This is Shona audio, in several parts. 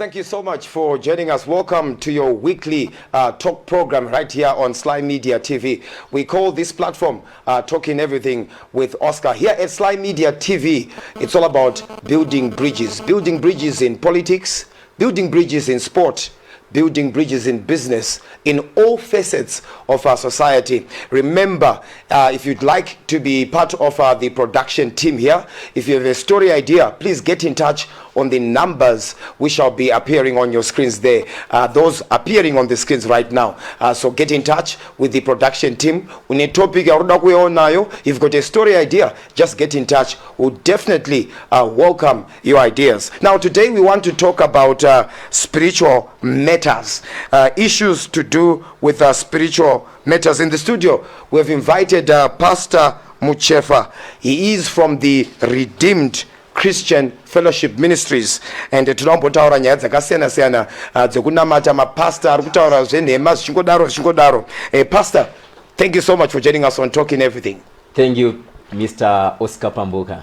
Thank you so much for joining us. Welcome to your weekly talk program right here on Sly Media TV. We call this platform Talking Everything with Oscar. Here at Sly Media TV, it's all about building bridges, building bridges in politics, building bridges in sport, building bridges in business, in all facets of our society. Remember, if you'd like to be part of the production team here, if you have a story idea, please get in touch on the numbers which shall be appearing on your screens there. Those appearing on the screens right now. So get in touch with the production team. Une topic yauri kuionayo, if you've got a story idea, just get in touch. We'll definitely welcome your ideas. Now, today we want to talk about spiritual matters, issues to do with spiritual matters. In the studio, we have invited Pastor Muchefa. He is from the Redeemed Christian Fellowship Ministries, and tinombotaura nyaya dzakasiyana-siyana dzekunamata. Mapasta ari kutaura zvenhema, zvichingodaro zvichingodaro. Pastor, thank you so much for joining us on Talking Everything. Thank you, Mr Oscar Pambuka.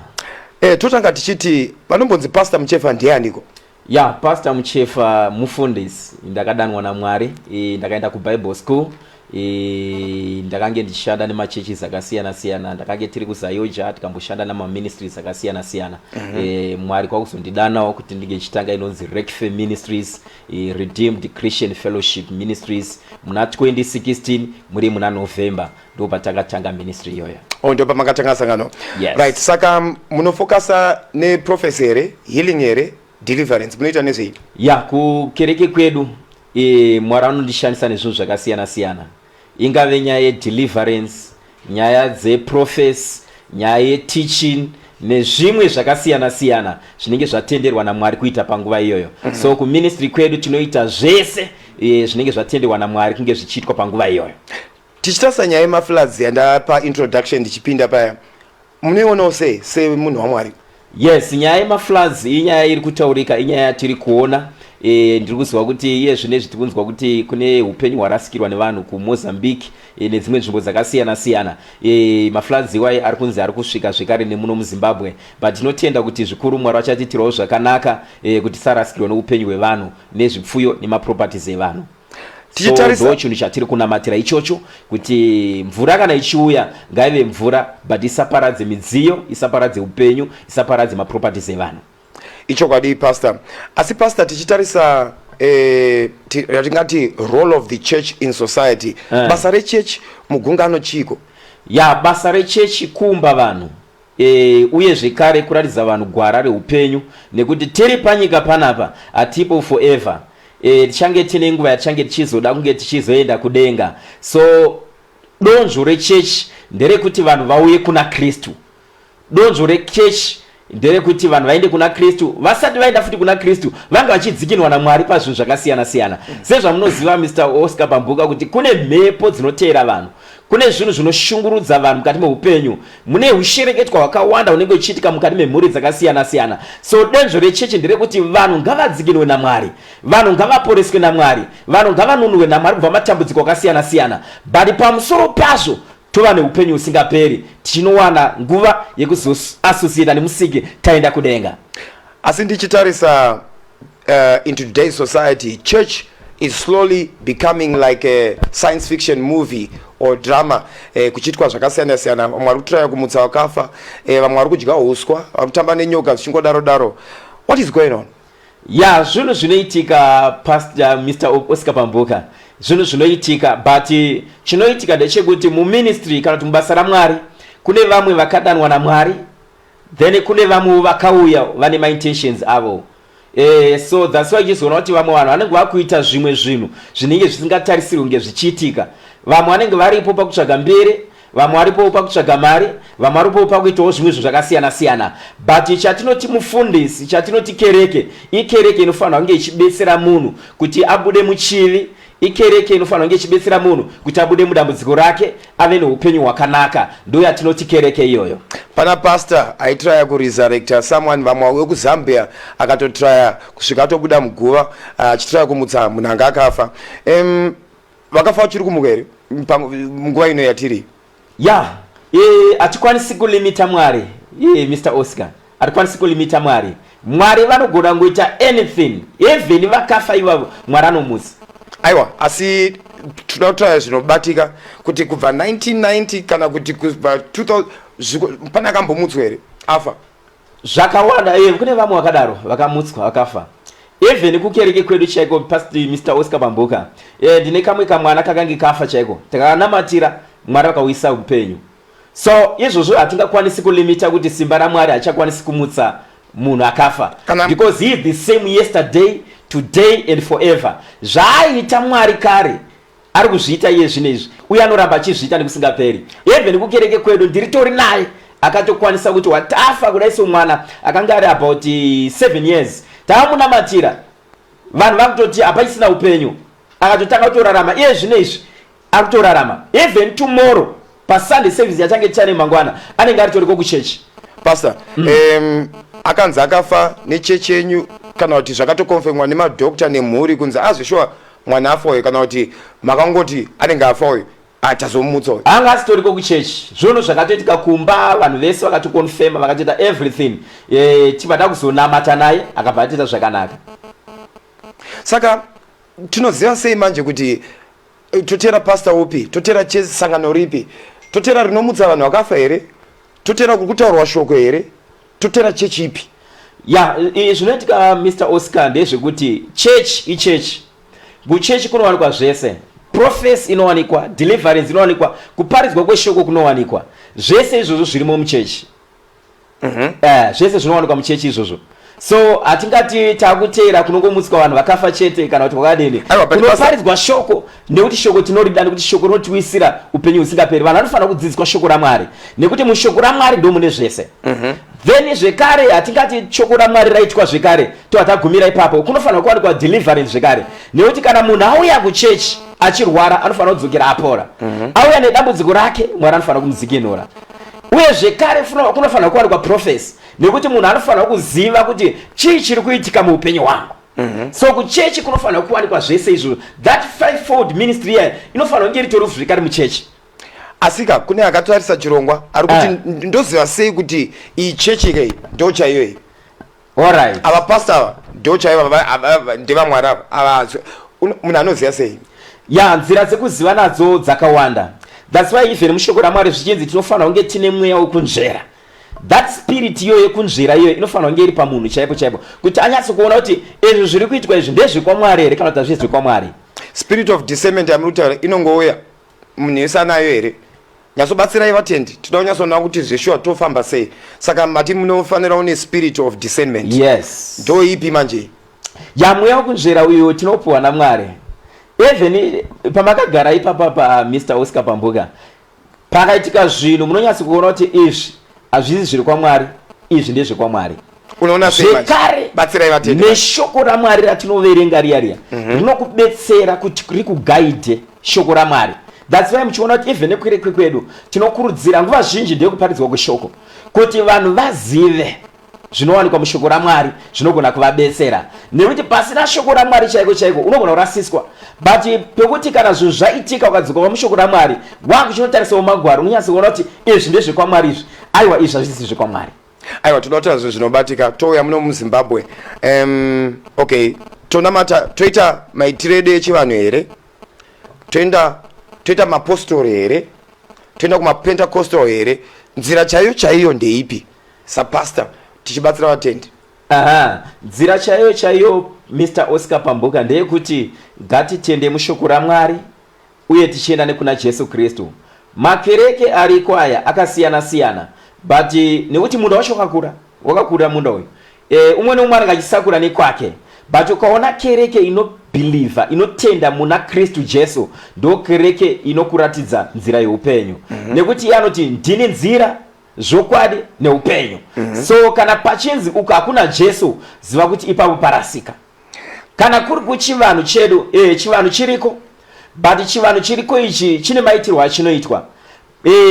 Totanga tichiti vanombonzi Pastor Muchefa ndianiko? Ya, Pastor Muchefa mufundisi. Ndakadanwa naMwari. Ndakaenda kuBible school. Ndakange ndichishanda nemachurches akasiyana siyana. Ndakange tiri kuZAOGA, tikamboshanda namaministries akasiyana siyana. Mwari kwakuzondidanawo kuti ndinge ndichitanga inonzi Recfe Ministries, Redeemed Christian Fellowship Ministries, muna 2016, muri muna November, ndo patakatanga ministry iyoyo. Oh, ndo pamakatanga sangano? Yes. Right, saka munofokasa neprophecy here, healing here, deliverance? Munoita nezvei? Ya, kukereke kwedu Mwari anondishandisa nezvinhu zvakasiyana siyana, ingave nyaya yedeliverance, nyaya dzeprophecy, nyaya yeteaching nezvimwe zvakasiyana siyana zvinenge zvatenderwa naMwari kuita panguva iyoyo. So kuministry kwedu tinoita zvese zvinenge zvatenderwa naMwari kunge zvichiitwa panguva iyoyo. Tichitarisa nyaya yemafloods yandapa introduction ndichipinda paya, munoionawo sei semunhu waMwari? Yes, nyaya yemafloods inyaya iri kutaurika, inyaya yatiri kuona. Ndiri kuziva kuti iye zvinezvi tiri kunzwa kuti kune upenyu hwarasikirwa nevanhu kuMozambique nedzimwe nzvimbo dzakasiyana siyana. Mafloods iwai ari kunzi ari kusvika zvekare nemuno muZimbabwe, but tinotenda kuti zvikuru Mwari vachatiitirawo zvakanaka kuti tisarasikirwa neupenyu hwevanhu nezvipfuyo nemaproperties evanhu. So ndo chinhu chatiri kunamatira ichocho, kuti mvura kana ichiuya ngaive mvura, but isaparadze midziyo, isaparadze upenyu, isaparadze maproperties evanhu. Ichokwadi, Pastor. Asi Pastor, tichitarisa yatingati role of the church in society, basa rechechi mugungano chiko? Ya, basa rechechi kuumba vanhu uye zvekare kuratidza vanhu gwara reupenyu, nekuti tiri panyika panapa hatipo forever. Tichange tine nguva yatichange tichizoda kunge tichizoenda kudenga. So donzvo rechechi nderekuti vanhu vauye kuna Kristu. Donzvo rechechi nderekuti vanhu vaende kuna Kristu. Vasati vaenda futi kuna Kristu, vanga vachidzikinwa naMwari pazvinhu zvakasiyana siyana. Sezvamunoziva, Mr Oscar Pambuka, kuti kune mhepo dzinoteera vanhu, kune zvinhu zvinoshungurudza vanhu mukati meupenyu, mune ushereketwa hwakawanda hunenge huchiitika mukati memhuri dzakasiyana siyana. So donzvo rechechi nderekuti vanhu ngavadzikinwe naMwari, vanhu ngavaporeswe naMwari, vanhu ngavanunurwe naMwari kubva matambudziko akasiyana siyana, but pamusoro pazvo tova neupenyu husingaperi, tichinowana nguva yekuzoassociata neMusiki taenda kudenga. Asi ndichitarisa into today's society, church is slowly becoming like a science fiction movie or drama, kuchiitwa zvakasiyana siyana. Vamwe vari kutraya kumutsa vakafa, vamwe vari kudya uswa, vari kutamba nenyoka, zvichingodaro daro. What is going on? Ya, zvinhu zvinoitika, Pastor Mr Oscar Pambuka, zvinhu zvinoitika, but chinoitika ndechekuti muministry kana kuti mubasa raMwari kune vamwe vakadanwa naMwari, then kune vamwewo vakauya vane maintentions avo. So that's why uchizoona kuti vamwe vanhu vanenge vakuita zvimwe zvinhu zvinenge zvisingatarisirwi kunge zvichiitika. Vamwe vanenge varipo pakutsvaga mbiri, vamwe varipo pakutsvaga mari, vamwe varipo pakuitawo zvimwe zvinhu zvakasiyana siyana. But chatinoti mufundisi, chatinoti kereke, ikereke inofanira kunge ichibetsera munhu kuti abude muchivi, ikereke inofanira kunge ichibetsera munhu kuti abude mudambudziko rake, ave neupenyu hwakanaka. Ndo yatinoti kereke iyoyo. Pana pastor aitraya kuresurrecta someone, vamwe wekuZambia akatotraya kusvika atobuda muguva achitraya kumutsa munhu anga akafa. Vakafa vachiri kumuka here munguva ino yatiri? Ya, hatikwanisi kulimita Mwari, Mr Oscar, hatikwanisi kulimita Mwari. Mwari vanogona kungoita anything, even vakafa ivavo Mwari anomutsa. Aiwa, asi toda kutaura zvinobatika kuti kubva 1990 kana kuti kubva 2000 pane akambomutswa here afa? Zvakawanda, kune vamwe vakadaro vakamutswa vakafa. Even kukereke kwedu chaiko, Pastor Mr Oscar Pambuka, ndine kamwe kamwana kakange kafa chaiko, takanamatira Mwari vakauyisa upenyu. So izvozvo hatingakwanisi kulimita kuti simba raMwari hachakwanisi kumutsa munhu akafa. Because he is the same yesterday, today and forever. Zvaaiita Mwari kare ari kuzviita iye zvino izvi, uye anoramba achizviita nekusingaperi. Even kukereke kwedu ndiritori naye akatokwanisa kuti watafa kudai somwana akanga ari about 7 years, taamunamatira vanhu vakutoti hapachisina upenyu, akatotanga kutorarama iye zvino izvi ari kutorarama. Even tomorrow paSunday service yachange tichane mangwana anenge aritoriko kuchechi. Pastor, akanzi akafa nechechi yenyu kana kuti zvakatokonfemwa nemadhokta nemhuri kunzi azveshuwa mwana afa uyu, kana kuti makangoti anenge afa uyu atazomutsa uyu? Anga asitoriko kuchechi, zvinhu zvakatoitika kumba, vanhu vese vakatokonfema, vakatoita everything. Tibva kuzonamata naye akabva atoita zvakanaka. Saka tinoziva sei manje kuti totera pastor upi, totera sangano ripi, totera rinomutsa vanhu vakafa here, totera kuri kutaurwa shoko here, totera chechi ipi? Ya, zvinoitika Mr Oscar ndezvekuti chechi ichechi. Kuchechi kunowanikwa zvese, prophecy inowanikwa, deliverance inowanikwa, kuparidzwa kweshoko kunowanikwa, zvese izvozvo zvirimo muchechi. Zvese zvinowanikwa muchechi izvozvo. So hatingati takuteera kunongomutswa vanhu vakafa chete kana kuti kwakadini. Kunoparidzwa shoko, nekuti shoko tinorida, nekuti shoko rinotiwisira upenyu husingaperi. Vanhu vanofanira kudzidziswa shoko raMwari, nekuti mushoko raMwari ndo mune zvese. Then zvekare hatingati shoko raMwari raitwa zvekare tobva tagumira ipapo. Kunofanira kuwanikwa deliverance zvekare, nekuti kana munhu auya kuchechi achirwara anofanira kudzokera apora. Auya nedambudziko rake, Mwari anofanira kumudzikinura. Uye zvekare kunofanira kuwanikwa prophecy, nekuti munhu anofanira kuziva kuti chii chiri kuitika muupenyu hwangu. So kuchechi kunofanira kuwanikwa zvese izvozvo. That fivefold ministry iya inofanira kunge iritori zvekare muchechi. Asika kune akatarisa chirongwa ari kuti, ndoziva sei kuti iyi chechi iyi ndo chaiyo iyi? Ava pastor ava ndo chaivo, ndevamwari ava? Munhu anoziva sei? Ya, nzira dzekuziva nadzo dzakawanda. That's why even mushoko raMwari zvichinzi tinofanira kunge tine mweya wekunzvera. That spirit iyoyo yekunzvera iyoyo inofanira kunge iri pamunhu chaipo chaipo, kuti anyatso kuona kuti izvi zviri kuitwa izvi ndezvekwamwari here kana kuti hazvisi zvekwamwari. Spirit of discernment yamuri kutaura inongouya munhu wese anayo here? Nyatsobatsirai vatendi, toda kunyatsoona kuti zveshuwa tofamba sei. Saka mati munofanira une spirit of discernment? Yes. Ndo ipi manje? Ya, mweya wekunzvera uyu tinopuwa naMwari. Even pamakagara ipapa pa Mr Oscar Pambuka, pakaitika zvinhu munonyatso kuona kuti izvi hazvisi zviri kwaMwari, izvi ndezvekwamwari. Unoona sei manje? Zvekare Batsirai vatendi. neshoko raMwari ratinoverenga riya riya, rinokubetsera kuti rikugaidhe shoko raMwari. That's why muchiona kuti even nekukereke kwedu tinokurudzira nguva zhinji ndeyekuparidzwa kweshoko, kuti vanhu vazive zvinowanikwa mushoko raMwari zvinogona kuvabetsera, nekuti pasina shoko raMwari chaiko chaiko unogona kurasiswa. But pekuti kana zvinhu zvaitika ukadzoka mushoko raMwari, wakuchinotarisawo magwaro, unonyatsokuona kuti izvi ndezvekwamwari izvi, aiwa, izvi hazvisi zvekwamwari. Aiwa, toda kutaura zvinhu zvinobatika. Touya muno muZimbabwe, okay, tonamata, toita maitiro edu echivanhu here, toenda toita mapostori here, toenda kumapentacostal here? Nzira chaiyo chaiyo ndeipi, sapastor tichibatsira vatendi? Aha, nzira chaiyo chaiyo, Mr Oscar Pambuka, ndeyekuti ngatitende mushoko raMwari uye tichienda nekuna Jesu Kristu. Makereke ariko aya akasiyana siyana, but nekuti munda wacho wakakura, wakakura munda uyu, umwe neumwe anenge achisakura nekwake. But ukaona kereke inobhilivha, inotenda muna Kristu Jesu, ndo kereke inokuratidza nzira yeupenyu. Nekuti iye anoti, "Ndini nzira, zvokwadi neupenyu." So kana pachinzi uku hakuna Jesu, ziva kuti ipapo parasika. Kana kuri kuchivanhu chedu, chivanhu chiriko, but chivanhu chiriko ichi chine maitirwo achinoitwa.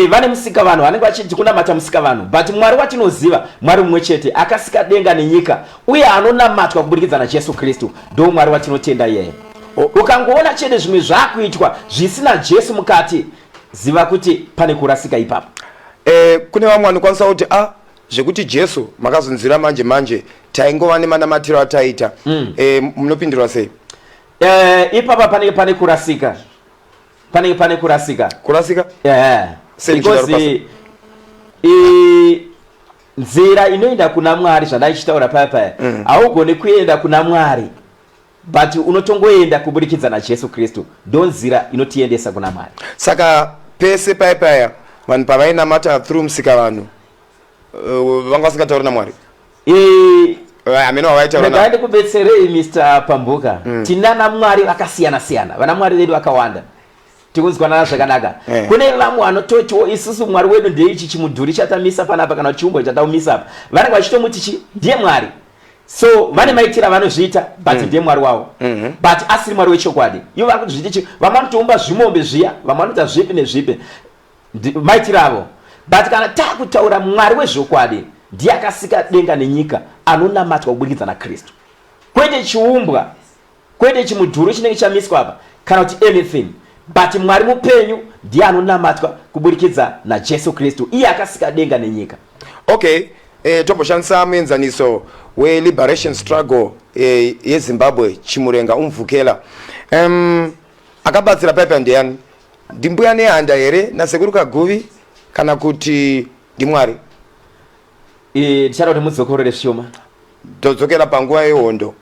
Vane musika vanhu vanenge vachiti kunamata musika vanhu, but Mwari watinoziva Mwari mumwe chete akasika denga nenyika uye anonamatwa kuburikidza naJesu Kristu. Ndo Mwari watinotenda iyeye. Ukangoona chete zvimwe zvaakuitwa zvisina Jesu mukati, ziva kuti pane kurasika ipapo. Kune vamwe vanokwanisa kuti a zvekuti Jesu makazonzwira manje manje. Taingova nemanamatiro ataiita. Munopindurwa sei? Ipapa panenge pane kurasika, panenge pane kurasika. Kurasika? Yeah. Sei because muchidaro, Pastor? Nzira inoenda kuna Mwari, zvandaichitaura paya paya, haugoni kuenda kuna Mwari, but unotongoenda kuburikidza naJesu Kristu. Ndo nzira inotiendesa kuna Mwari. Saka pese paya paya vanhu pavainamata through musika, vanhu vanga vasingatauri naMwari? Hameno wavaitaura Regai navo. ndikubetserei, Mr Pambuka. Tina namwari vakasiyana siyana, vana mwari vedu vakawanda. Tikunzwanana zvakanaka? Kune vamwe vanototiwo, "Isusu mwari wedu ndeichi chimudhuri chatamisa panapa kana chiumbwa chataumisa apa." Vanenge vachitomuti chi ndiye mwari. So vane maitiro avanozviita, but ndiye mwari wavo, but asiri mwari wechokwadi. Ivo vari kuti zviti chi, vamwe vanotoumba zvimombe zviya, vamwe vanoita zvipi nezvipi. Maitiro avo. But kana taakutaura mwari wezvokwadi, ndiye akasika denga nenyika, anonamatwa kuburikidza naKristu, kwete chiumbwa, kwete chimudhuri chinenge chamiswa apa kana kuti anything, but Mwari mupenyu ndiye anonamatwa kuburikidza naJesu Kristu, iye akasika denga nenyika. Okay, tomboshandisa muenzaniso weliberation struggle yeZimbabwe, Chimurenga, Umvukela. Akabatsira paipa ndiani? Ndimbuya Nehanda here nasekuru Kaguvi, kana kuti ndiMwari? Tichada kuti mudzokorore zvishoma. Todzokera panguva yehondo.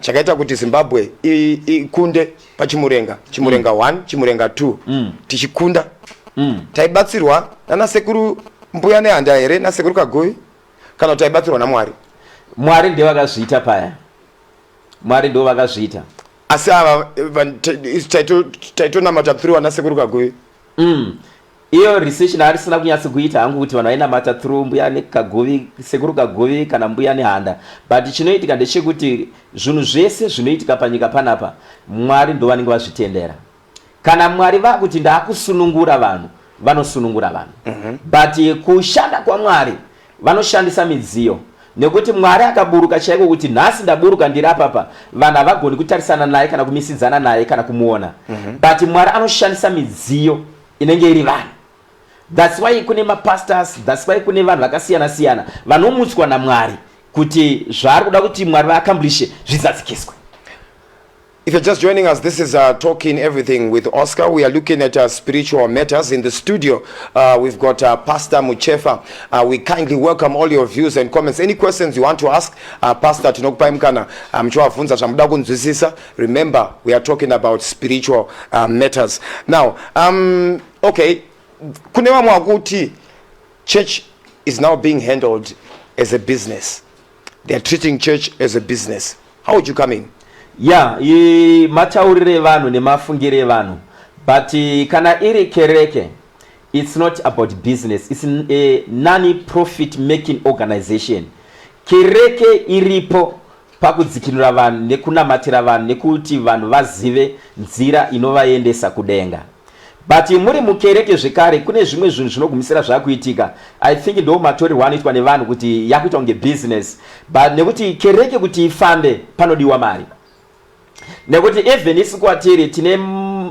Chakaita kuti Zimbabwe ikunde pachimurenga, Chimurenga 1, Chimurenga 2, tichikunda, taibatsirwa nanasekuru Mbuya Nehanda here nasekuru Kaguvi, kana kuti taibatsirwa naMwari? Mwari ndiye vakazviita paya, Mwari ndo vakazviita. Asi ava isu taitonamata through ana sekuru Kaguvi. Iyo research ndaarisina kunyatso kuita hangu kuti vanhu vainamata through mbuya nekaguvi, sekuru Kaguvi kana Mbuya Nehanda, but chinoitika ndechekuti zvinhu zvese zvinoitika panyika panapa, Mwari ndo vanenge vazvitendera. Kana Mwari vakuti ndaakusunungura vanhu, vanosunungura vanhu. But kushanda kwaMwari, vanoshandisa midziyo, nekuti Mwari akaburuka chaiko kuti, "Nhasi ndaburuka, ndiri apapa," vanhu havagoni kutarisana naye kana kumisidzana naye kana kumuona. But Mwari anoshandisa midziyo inenge iri vanhu. That's why kune mapastors, that's why kune vanhu vakasiyana siyana vanomutswa naMwari kuti zvaari kuda kuti Mwari vaaccomplish zvizadzikiswe. If you're just joining us, this is Talking Everything with Oscar. We are looking at spiritual matters. In the studio, we've got Pastor Muchefa. We kindly welcome all your views and comments. Any questions you want to ask Pastor, tinokupai mukana muchivabvunza zvamuda kunzwisisa. Remember, we are talking about spiritual matters. Now, okay, kune vamwe vakuti church is now being handled as a business. They are treating church as a business. How would you come in? Ya, matauriro evanhu nemafungiro evanhu, but kana iri kereke, it's not about business. It's a non profit making organization. Kereke iripo pakudzikinura vanhu nekunamatira vanhu nekuti vanhu vazive nzira inovaendesa kudenga. But muri mukereke zvekare kune zvimwe zvinhu zvinogumisira zvakuitika. I think ndo matorerwo anoitwa nevanhu kuti yakuita kunge business, but nekuti kereke kuti ifambe panodiwa mari, nekuti even isu kwatiri tine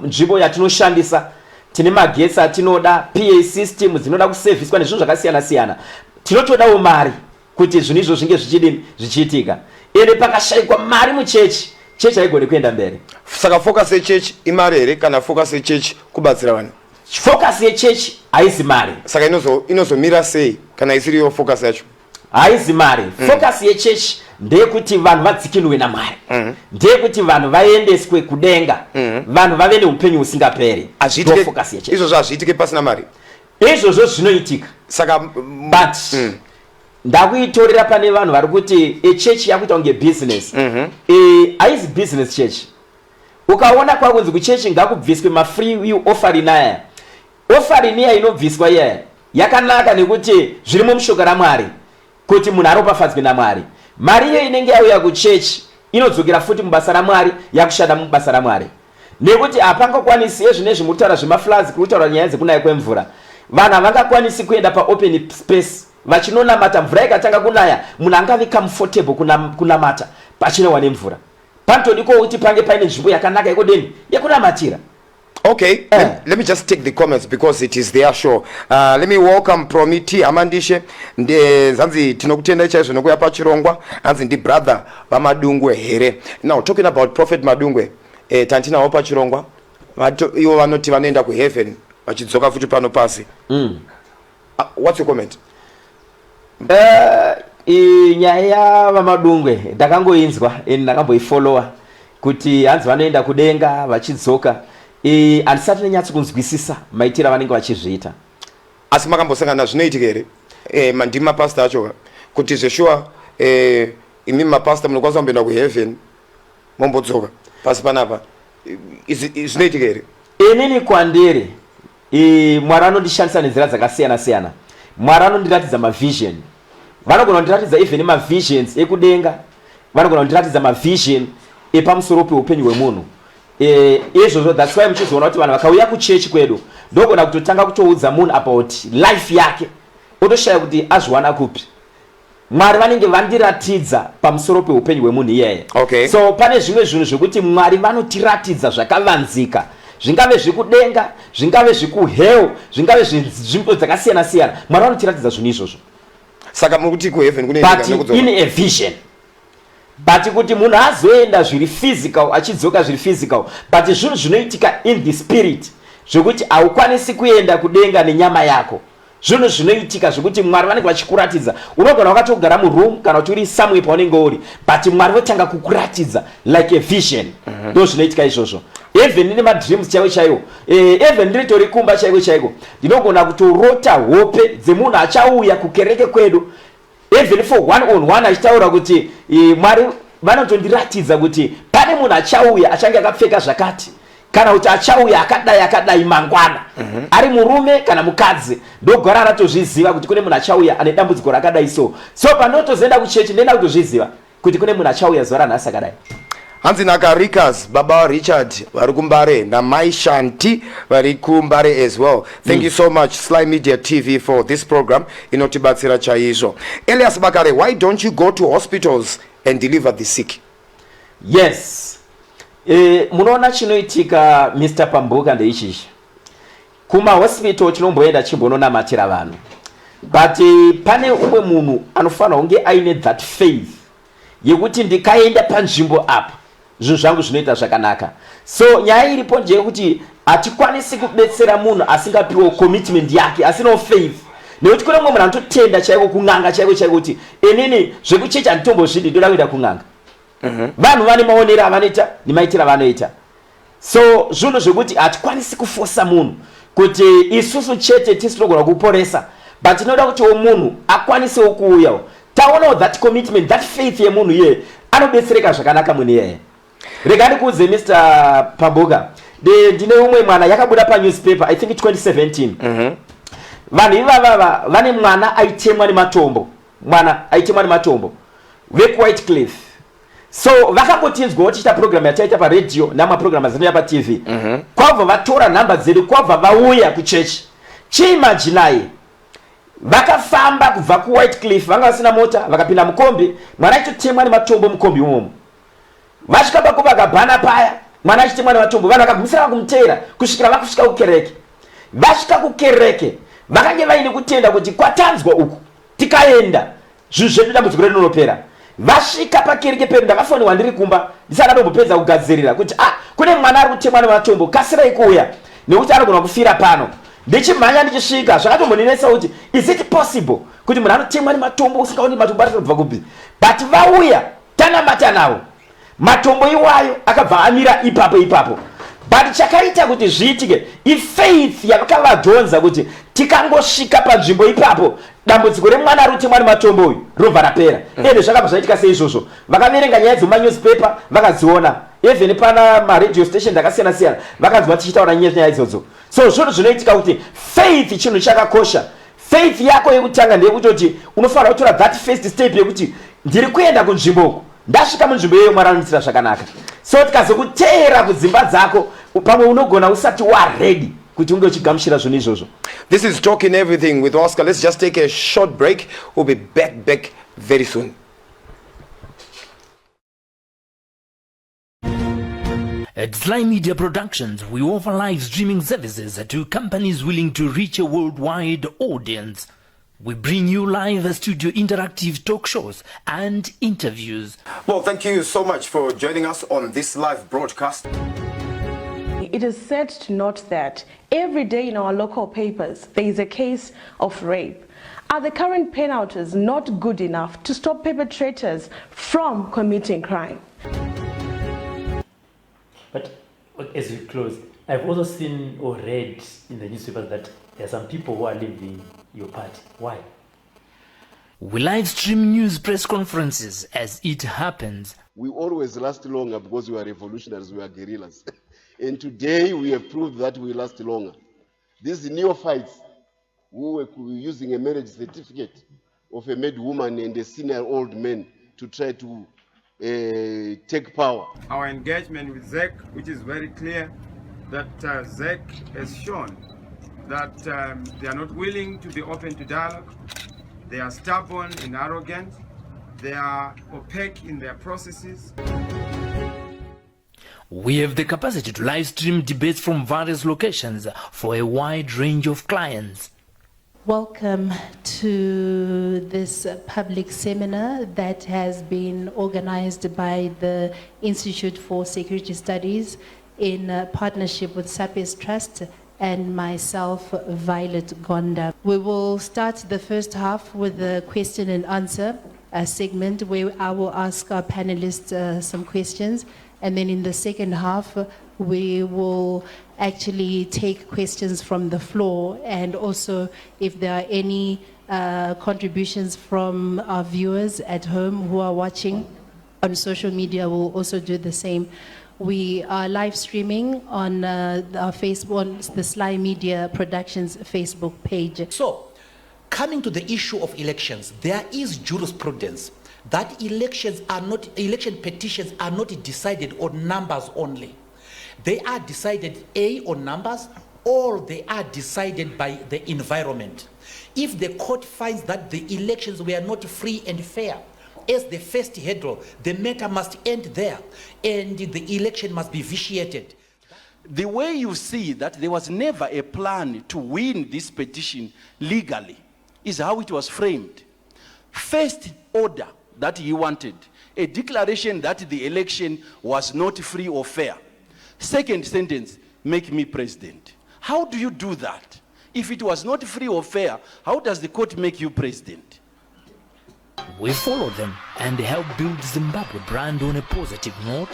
nzvimbo yatinoshandisa, tine magetsi atinoda, PA system dzinoda kusevhiswa nezvinhu zvakasiyana siyana. Tinotodawo mari kuti zvinhu izvo zvinge zvichidini, zvichiitika. Ende pakashayikwa mari muchechi, chechi haigoni kuenda mberi. Saka focus yechurch imari here, kana focus yechurch kubatsira vanhu? Focus yechechi haisi mari. Saka inozomira sei kana isiriyo focus yacho? Haizi mari. Focus yechechi ndeyekuti vanhu vadzikinurwe naMwari, ndeyekuti vanhu vaendeswe kudenga, vanhu vave neupenyu husingaperi. Ndo focus yechechi. Izvozvo hazviitike pasina mari? Izvozvo zvinoitika. Saka but ndakuitorera pane vanhu vari kuti echechi yakuita kunge business. Haizi business church. Ukaona kwakunzi kuchechi ngakubviswe mafree offering aya, offering iya inobviswa iyaya yakanaka, nekuti zvirimo mushoko raMwari kuti munhu aropafadzwe naMwari. Mari iyo inenge yauya kuchechi inodzokera futi mubasa raMwari, yakushanda mubasa raMwari, nekuti hapangakwanisi ezvinezvi muri kutaura zvemafloods, kuri kutaura nyaya dzekunaya kwemvura, vanhu havangakwanisi kuenda paopen space vachinonamata. Mvura ikatanga kunaya, munhu angave comfortable kunamata pachinowa nemvura? Panotodikwa kuti pange paine nzvimbo yakanaka yekudini, yekunamatira. Okay, let me just take the comments because it is their show. Let me welcome Promiti Amandishe. Nde zanzi tinokutenda chaizvo nokuya pachirongwa. Hanzi ndi brother vaMadungwe here. Now talking about Prophet Madungwe, tantinawo pachirongwa. Ivo vanoti vanoenda kuheaven vachidzoka futi pano pasi. What's your comment? Nyaya yavaMadungwe ndakangoinzwa and ndakamboifollowa kuti hanzi vanoenda kudenga vachidzoka. Handisati nenyatso kunzwisisa maitiro avanenge vachizviita. Asi makambosangana, zvinoitika here? Ndimi mapasta acho ka, kuti zveshuwa imi mapasta munokwanisa kumboenda kuheaven mombodzoka pasi panapa? Zvinoitika here? Inini kwandiri, Mwari anondishandisa nenzira dzakasiyana siyana. Mwari anondiratidza mavision. Vanogona kundiratidza even mavisions ekudenga, vanogona kundiratidza mavision epamusoro peupenyu hwemunhu. Izvozvo that's why muchizoona kuti vanhu vakauya kuchechi kwedu, ndogona kutotanga kutoudza munhu about life yake, otoshaya kuti azviwana kupi. Mwari vanenge vandiratidza pamusoro peupenyu hwemunhu iyeye. So pane zvimwe zvinhu zvekuti Mwari vanotiratidza zvakavanzika, zvingave zvekudenga, zvingave zvekuhell, zvingave zvinzvimbo dzakasiyana siyana. Mwari vanotiratidza zvinhu izvozvo. Saka muri kuti kuheaven kunoendeka but nekudzoka? In a vision. But kuti munhu azoenda zviri physical, achidzoka zviri physical, but zvinhu zvinoitika in the spirit, zvekuti haukwanisi kuenda kudenga nenyama yako. Zvinhu zvinoitika zvekuti Mwari vanenge vachikuratidza. Unogona wakatogara muroom kana kuti uri somewhere paunenge uri, but Mwari votanga kukuratidza like a vision. Ndo zvinoitika izvozvo. Even ndine madreams chaiwo chaiwo, even ndiritori kumba chaiko chaiko, ndinogona kutorota hope dzemunhu achauya kukereke kwedu, even for one on one, achitaura kuti Mwari vanotondiratidza kuti pane munhu achauya achange akapfeka zvakati, kana kuti achauya akadai akadai mangwana, ari murume kana mukadzi. Ndogara ratozviziva kuti kune munhu achauya ane dambudziko rakadai. So pandinotozoenda kuchechi, ndenda kutozviziva kuti kune munhu achauya zuva ranhasi akadai. Hanzi nakarikas, baba Richard vari kuMbare namai Shanti vari kuMbare as well. Thank you so much, Sly Media TV, for this program, inotibatsira chaizvo. Elias Bakare, why don't you go to hospitals and deliver the sick? Yes, munoona chinoitika, Mr Pambuka, ndeichichi: kumahospital tinomboenda chimbononamatira vanhu, but pane umwe munhu anofanira kunge aine that faith yekuti ndikaenda panzvimbo apa zvinhu zvangu zvinoita zvakanaka. So nyaya iripo ndeyekuti hatikwanisi kubetsera munhu asingapiwo commitment yake, asinawo faith, nekuti kune mumwe munhu anototenda chaiko kun'anga chaiko chaiko, kuti inini zvekuchechi handitombozvidi, ndoda kuenda kun'anga. Vanhu vane maonero avanoita nemaitiro avanoita. So zvinhu zvekuti hatikwanisi kufosa munhu kuti isusu chete tisi tinogona kuporesa, but tinoda kutiwo munhu akwanisewo kuuyawo, taonawo that commitment, that faith yemunhu iyeye, anobetsereka zvakanaka munhu iyeye. Rega ndikuudze, Mr Pambuka, ndine umwe mwana yakabuda panewspaper, I think 2017. Vanhu ivavava vane mwana aitemwa nematombo, mwana aitemwa nematombo, vekuWhite Cliff. So vakangotinzwawo tichiita program yataita paredhiyo namaprogram azinoita paTV, kwabva vatora nhamba dzedu, kwabva vauya kuchechi. Chiimaginai, vakafamba kubva kuWhite Cliff, vanga vasina mota, vakapinda mukombi, mwana achitotemwa nematombo mukombi imomo. Vasvika paCopacabana paya, mwana achitemwa nematombo, vanhu vakagumisira vakumuteera kusvikira vakusvika kukereke. Vasvika kukereke, vakange vaine kutenda kuti kwatanzwa uku, tikaenda zvinhu zvedu, dambudziko redu rinopera. Vasvika pakereke pedu, ndakafoniwa ndiri kumba ndisati ndatombopedza kugadzirira kuti, ah, kune mwana ari kutemwa nematombo, kasirai kuuya nekuti anogona kufira pano. Ndichimhanya, ndichisvika, zvakatombondinetsa kuti is it possible kuti munhu anotemwa nematombo, usingaoni matombo ari kubva kupi? But vauya, tanamata navo, matombo iwayo akabva amira ipapo ipapo. But chakaita kuti zviitike ifaith yakavadhonza kuti tikangosvika panzvimbo ipapo, dambudziko remwana ari kutemwa nematombo uyu robva rapera. Ende zvakabva zvaitika seizvozvo. Vakaverenga nyaya dzemumanewspaper, vakadziona even pana maradio station akasiyana siyana, vakanzwa tichitaura nyaya idzodzo. So zvinhu zvinoitika kuti faith chinhu chakakosha. Faith yako yekutanga ndeyekutoti unofanira kutora that first step yekuti ndiri kuenda kunzvimbo uku, ndasvika munzvimbo iyoyo, Mwari anoitira zvakanaka. So tikazokuteera kudzimba dzako, pamwe unogona usati waready kuti unge uchigamuchira zvinhu izvozvo. This is Talking Everything with Oscar. Let's just take a short break. We'll be back very soon. At Sly Media Productions, we offer live streaming services to companies willing to reach a worldwide audience. We bring you live studio interactive talk shows and interviews. Well, thank you so much for joining us on this live broadcast. It is sad to note that every day in our local papers there is a case of rape. Are the current penalties not good enough to stop perpetrators from committing crime? But as we close, I've also seen or read in the newspapers that there are some people who are leaving your party. Why? We live stream news press conferences as it happens. We always last longer because we are revolutionaries, we are guerrillas. And today we have proved that we last longer. These neophytes who were using a marriage certificate of a mad woman and a senior old man to try to take power. Our engagement with ZEC, which is very clear, that ZEC has shown that they are not willing to be open to dialogue. They are stubborn and arrogant. They are opaque in their processes. We have the capacity to live stream debates from various locations for a wide range of clients. Welcome to this public seminar that has been organized by the Institute for Security Studies in partnership with Sapes Trust and myself, Violet Gonda. We will start the first half with the question and answer segment where I will ask our panelists some questions. And then in the second half, we will actually take questions from the floor, and also if there are any contributions from our viewers at home who are watching on social media, we'll also do the same. We are live streaming on our Facebook, on the Sly Media Productions Facebook page. So, coming to the issue of elections, there is jurisprudence that elections are not, election petitions are not decided on numbers only. They are decided A, on numbers, or they are decided by the environment. If the court finds that the elections were not free and fair, as the first hurdle, the matter must end there and the election must be vitiated. The way you see that there was never a plan to win this petition legally is how it was framed. First order that he wanted, a declaration that the election was not free or fair. Second sentence, make me president. How do you do that? If it was not free or fair, how does the court make you president? We follow them and help build Zimbabwe brand on a positive note.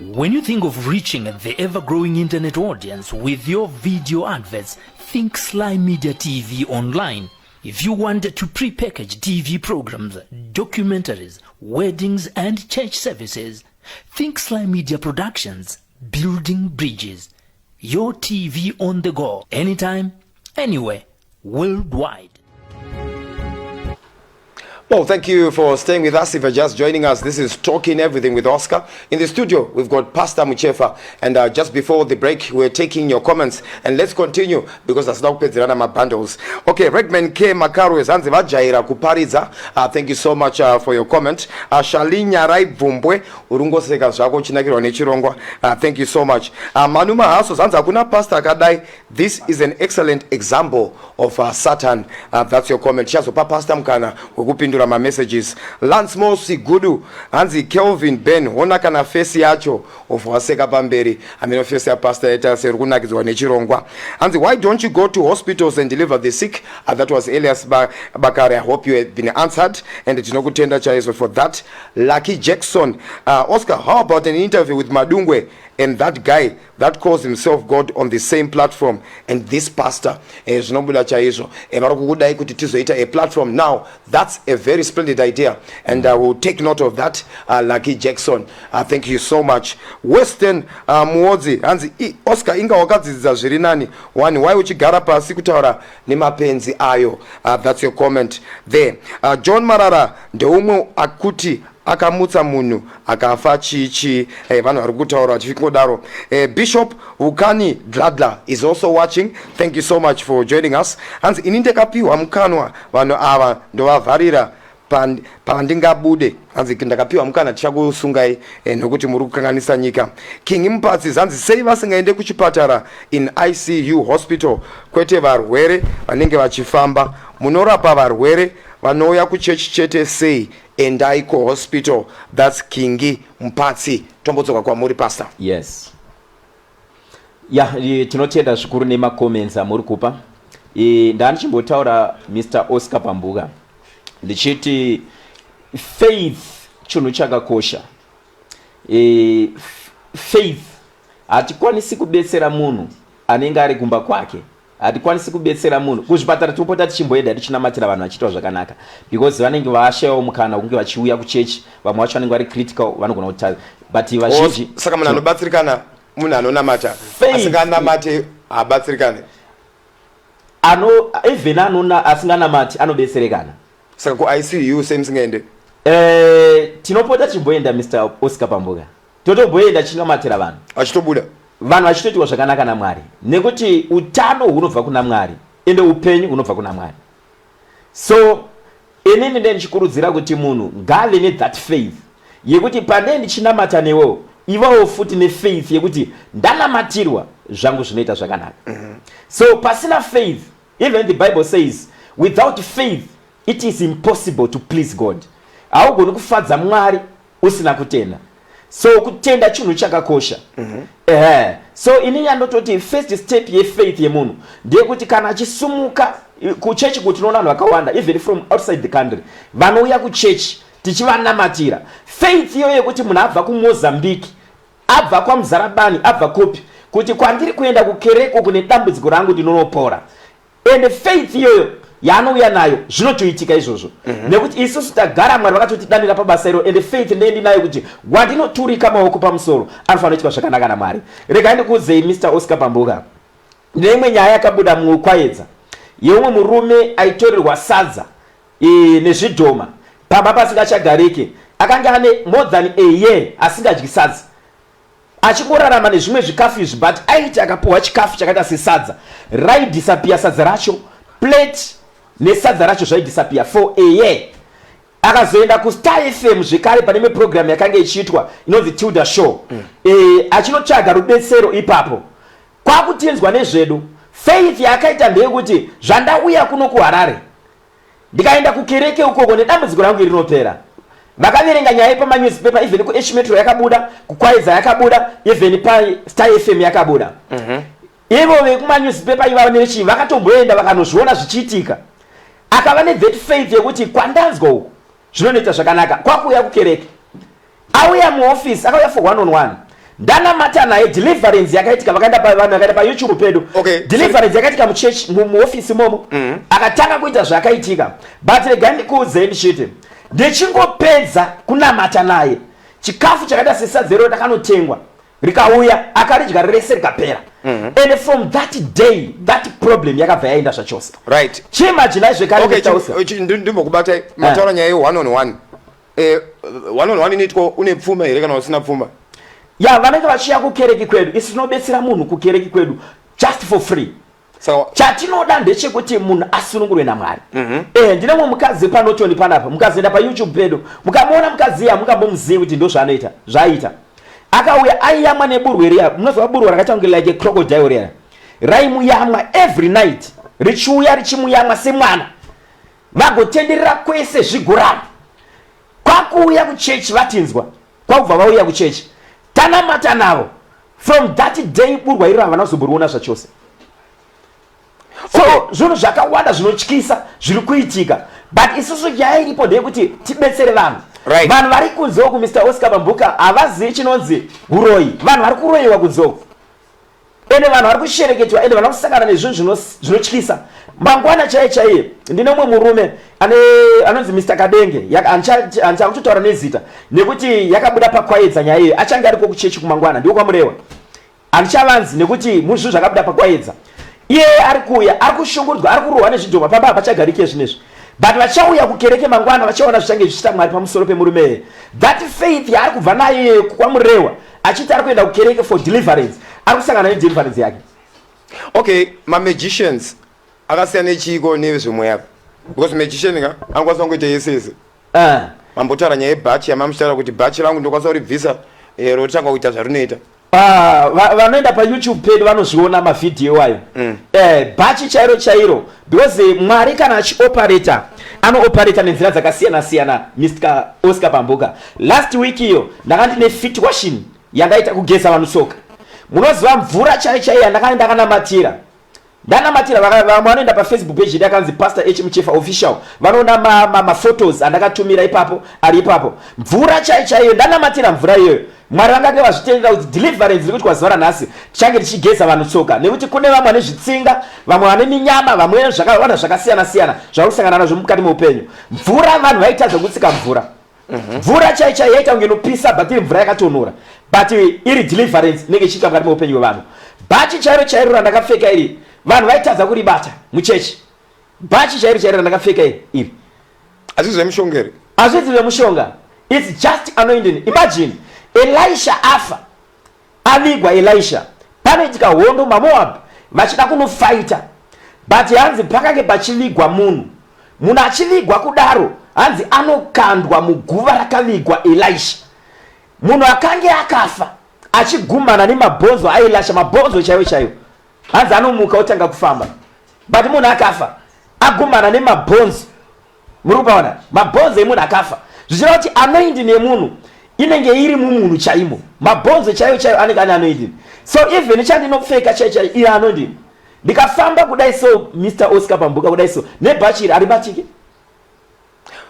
When you think of reaching the ever-growing internet audience with your video adverts, think Sly Media TV online. If you want to pre-package TV programs, documentaries, weddings and church services, think Sly Media Productions, building bridges. Your TV on the go, anytime, anywhere, worldwide. Well, thank you for staying with us. If you're just joining us, this is Talking Everything with Oscar. In the studio, we've got Pastor Muchefa. And just before the break, we're taking your comments. And let's continue because asina kupedzerana mabundles. Okay, Redman K. Makaru hanzi vajaira kuparidza. Thank you so much for your comment. Shalinya Raibvumbwe, urungoseka zvako uchinakirwa nechirongwa. Thank you so much. Manu Mahaso hanzi hakuna pastor akadai. This is an excellent example of Satan. That's your comment. Chazopa pastor mukana wekupindura mamessages. Lansmo Sigudu hanzi Kelvin Ben hona kana face yacho of waseka pamberi. Ameno face yapastor yaita seri kunakidzwa nechirongwa. Hanzi why don't you go to hospitals and deliver the sick? That was Elias Bakari. I hope you have been answered and tinokutenda chaizvo for that. Lucky Jackson, Oscar, how about an interview with Madungwe and that guy that calls himself God on the same platform and this pastor? Zvinobuda chaizvo. Vari kukudai kuti tizoita a platform now. That's a very splendid idea and I will take note of that. Lucky Jackson, thank you so much. Western Muodzi hanzi Oscar, inga wakadzidza zviri nani one, why uchigara pasi kutaura nemapenzi ayo? That's your comment there. John Marara ndeumwe akuti Akamutsa munhu akafa chii chii eh, vanhu vari kutaura vachingodaro. Eh, Bishop Vukani Dladla is also watching. Thank you so much for joining us. Hanzi ini ndakapiwa mukanwa vanhu ava ndovavharira pandingabude. Hanzi ndakapiwa mukana tichakusungai eh, nokuti muri kukanganisa nyika. King Mupatsi zanzi sei vasingaende kuchipatara in ICU hospital kwete varwere vanenge vachifamba. Munorapa varwere vanouya kuchechi chete sei endai kuhospital. That's Kingi Mupatsi. Tombodzoka kwamuri pastor. Yes. Ya, tinotenda zvikuru nemacomments amuri kupa. Ndandichimbotaura Mr. Oscar Pambuka ndichiti faith chinhu chakakosha. Faith hatikwanisi kubetsera munhu anenge ari kumba kwake. Hatikwanisi kubetsera munhu kuzvipatara, tinopota tichimboenda tichinamatira vanhu vachiitwa zvakanaka because vanenge vashayawo mukana wekunge vachiuya kuchechi. Vamwe vacho vanenge vari critical, vanogona kuta but vazhinji. Oh, saka munhu anobatsirikana munhu anonamata, asinganamate habatsirikane? Ano even anona asinganamati anobetserekana. Saka kuICU sei musingaende? Tinopota tichimboenda, Mr Oscar Pambuka, totomboenda tichinamatira vanhu achitobuda, vanhu vachitoitwa zvakanaka naMwari, nekuti utano hunobva kuna Mwari ende upenyu hunobva kuna Mwari. So inini nde ndichikurudzira kuti munhu ngave nethat faith yekuti pane ndichinamata newewo ivawo futi nefaith yekuti ndanamatirwa zvangu zvinoita zvakanaka. So pasina faith, even the Bible says without faith it is impossible to please God. Haugoni kufadza Mwari usina kutenda. So kutenda chinhu chakakosha. Ehe, so ini yandototi first step yefaith yemunhu ndeyekuti kana achisumuka kuchechi, kuti tinoona vanhu vakawanda even from outside the country vanouya kuchechi tichivanamatira. Faith iyoyo yekuti munhu abva kuMozambique, abva kwaMuzarabani, abva kupi, kuti kwandiri kuenda kukereko kune dambudziko rangu ndinonopora, and faith iyoyo yaanouya nayo zvinotoitika izvozvo. Nekuti isusu tagara Mwari vakatotidanira pabasa iro, and faith ndee ndinayo kuti wandinoturika maoko pamusoro anofanira kuitwa zvakanaka naMwari. Regai ndikuudzei, Mr Oscar Pambuka, neimwe nyaya yakabuda muKwaedza yeumwe murume aitorerwa sadza nezvidhoma pamba pasingachagariki. Akanga ane more than a year asingadyi sadza, achingorarama nezvimwe zvikafu izvi, but aiti akapuhwa chikafu chakaita sesadza, raidisappear sadza racho, plate nesadza racho zvaidisappear for a year. Akazoenda kuStar FM zvekare pane imwe program yakanga ichiitwa inonzi Tilda Show. Achinotsvaga rubetsero ipapo kwakutinzwa nezvedu. Faith yaakaita ndeyekuti zvandauya kuno kuHarare, ndikaenda kukereke ukoko nedambudziko rangu rinopera. Vakaverenga nyaya yepamanewspaper, even kuH Metro yakabuda, kuKwaedza yakabuda, even paStar FM yakabuda. Ivo vekumanewspaper ivavo nevechii vakatomboenda vakanozviona zvichiitika. Akava nethat faith yekuti kwandanzwa uku zvinonoita zvakanaka, kwakuuya kukereke. Auya muofisi, akauya for one on one, ndanamata naye, deliverance yakaitika. Vakaenda vanhu vakaenda paYouTube pedu. Deliverance yakaitika muchurch, muofisi momo. Akatanga kuita zvakaitika. But regai ndikuudzei ndichiti ndichingopedza kunamata naye, chikafu chakaita sesadzero rakanotengwa rikauya, akaridya rese rikapera. And from that day that problem yakabva yaenda zvachose. Chiimaginai zvekare, Mr. Oscar. Ndimbokubatai. Mataura nyaya ye1 on 1. One on one inoitwa une pfuma here kana usina pfuma? Ya, vanenge vachiuya kukereke kwedu, isu tinobetsera munhu kukereke kwedu just for free. Chatinoda ndechekuti munhu asunungurwe naMwari. Ndine mumwe mukadzi panotoni panapa, mukazoenda paYouTube pedu mukamuona mukadzi iye, hamungambomuzivi kuti ndo zvaanoita zvaaita. Akauya aiyamwa neburwe riya, munozova burwe rakaita kunge like a crocodile riya, raimuyamwa every night, richiuya richimuyamwa semwana, vagotenderera kwese zvigurama. Kwakuuya kuchechi, vatinzwa, kwakubva vauya kuchechi, tanamata navo. From that day burwa iro havana kuzomboriona zvachose. So zvinhu zvakawanda zvinotyisa zviri kuitika, but isusu nyaya iripo ndeyekuti tibetsere vanhu. Vanhu vari kunze uku, Mr Oscar Bambuka, havazivi chinonzi uroyi. Vanhu vari kuroyiwa kunze uku, ende vanhu vari kushereketwa, ende vanhu vari kusangana nezvinhu zvinotyisa. Mangwana chaiye chaiye ndine umwe murume anonzi Mr Kadenge. Handichakutotaura nezita nekuti yakabuda paKwaedza nyaya iyoyo. Achange ariko kuchechi kumangwana, ndiko kwaMurewa. Handichavanzi nekuti muzvinhu zvakabuda paKwaedza. Iye ari kuuya ari kushungurudzwa, ari kurohwa nezvidhoma, pamba hapachagariki zvinezvi. But vachauya kukereke mangwana vachaona zvichange zvichiita Mwari pamusoro pemurume iyeye. That faith yaari kubva nayo iyoyo kwaMurewa achiti ari kuenda kukereke for deliverance, ari kusangana nedeliverance yake. Okay, mamagicians akasiyana nechiiko nevezvemweya because magician ka anokwanisa kungoita yese yese. Mambotaura nyaya yebhachi yamamuchitaura kuti bhachi rangu ndokwanisa kuribvisa eh, rotanga kuita zvarinoita. Ah, vanoenda payoutube pedu vanozviona mavhidhiyo ayo mm. eh, bhachi chairo chairo because eh, mwari kana achiopareta anoopareta nenzira dzakasiyana siyana mr oscar pambuka last week iyo ndanga ndine fit washing yandaita kugeza vanhu tsoka munoziva mvura chaiyo chaiyo yandakanga ndakanamatira Ndanamatira vamwe vanoenda pafacebook page yedu yakanzi Pastor H Muchefa Official vanoona maphotos ma, ma andakatumira ipapo ari ipapo mvura chaiyo chaiyo ndanamatira mvura iyoyo Mwari vangange vazvitendera kuti deliverance iri kuitwa zuva ranhasi tichange tichigeza vanhu tsoka nekuti kune vamwe vane zvitsinga vamwe vane minyama vamwe zvakawanda zvakasiyana siyana zvavari kusangana nazvo mukati meupenyu mvura vanhu vaitadza kutsika mvura mhm. mvura chai chai yaita kunge inopisa but iri mvura yakatonhora but iri deliverance inenge ichiita mukati meupenyu hwevanhu bhachi chairo chairo randakapfeka iri vanhu vaitadza kuribata muchechi bhachi chairo chairo randakapfeka iri iri hazvisi zvemushonga here hazvisi zvemushonga its just anointing imagine elisha afa Avigwa Elisha, panoitika hondo maMoab vachida kunofaita but hanzi pakange pachivigwa munhu. Munhu achivigwa kudaro hanzi anokandwa muguva rakavigwa Elisha. Munhu akange akafa achigumhana nemabhonzo aElisha, mabhonzo chaiwo chaiwo. Hanzi anomuka otanga kufamba. But munhu akafa agumhana nemabhonzo Muri kupaona? Mabhonzo emunhu akafa. Zvichireva kuti anointing yemunhu inenge iri mumunhu chaimo. Mabhonzo chaiyo chaiyo anenge ane anointing. So even chandinopfeka chaiyo chaiyo iri anointing. Ndikafamba kudai so Mr Oscar Pambuka kudai so nebhachi iri haribatike.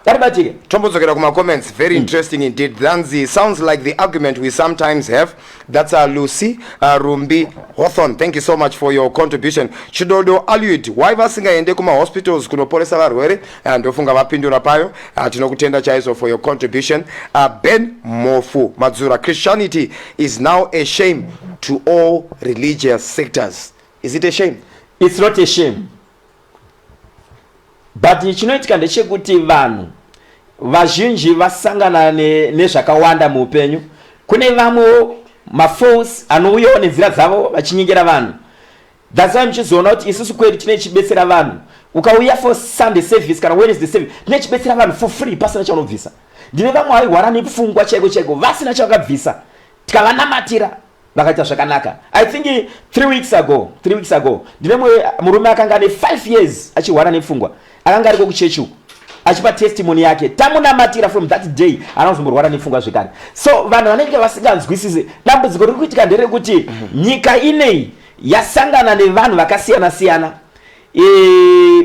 Haribatike. Tombodzokera kuma comments very mm. interesting indeed. Dhanzi sounds like the argument we sometimes have. That's Lucy Rumbi Hawthorne. Thank you so much for your contribution. Chidodo Alud, why vasingaende kuma hospitals kunoporesa varwere? Ndofunga vapindura payo. Tinokutenda chaizvo for your contribution. Ben Mofu Madzura, Christianity is now a shame to all religious sectors. Is it a shame? It's not a shame. But chinoitika ndechekuti vanhu vazhinji vasangana nezvakawanda ne muupenyu. Kune vamwewo mafalse anouyawo nenzira dzavo vachinyengera vanhu. That's why muchizoona kuti isusu kwedu tine chibetsera vanhu. Ukauya for Sunday service kana Wednesday service tine chibetsera vanhu for free pasina chaunobvisa. Ndine vamwe vairwara nepfungwa chaiko chaiko vasina chavakabvisa tikavanamatira vakaita zvakanaka i think three weeks ago three weeks ago ndine murume akanga ane five years achirwara nepfungwa akanga ariko kuchechi uku achipa testimony yake tamunamatira from that day haana kuzomborwara nepfungwa zvekare so vanhu vanenge vasinganzwisisi dambudziko riri kuitika nderekuti mhm. nyika inei yasangana nevanhu vakasiyana siyana e,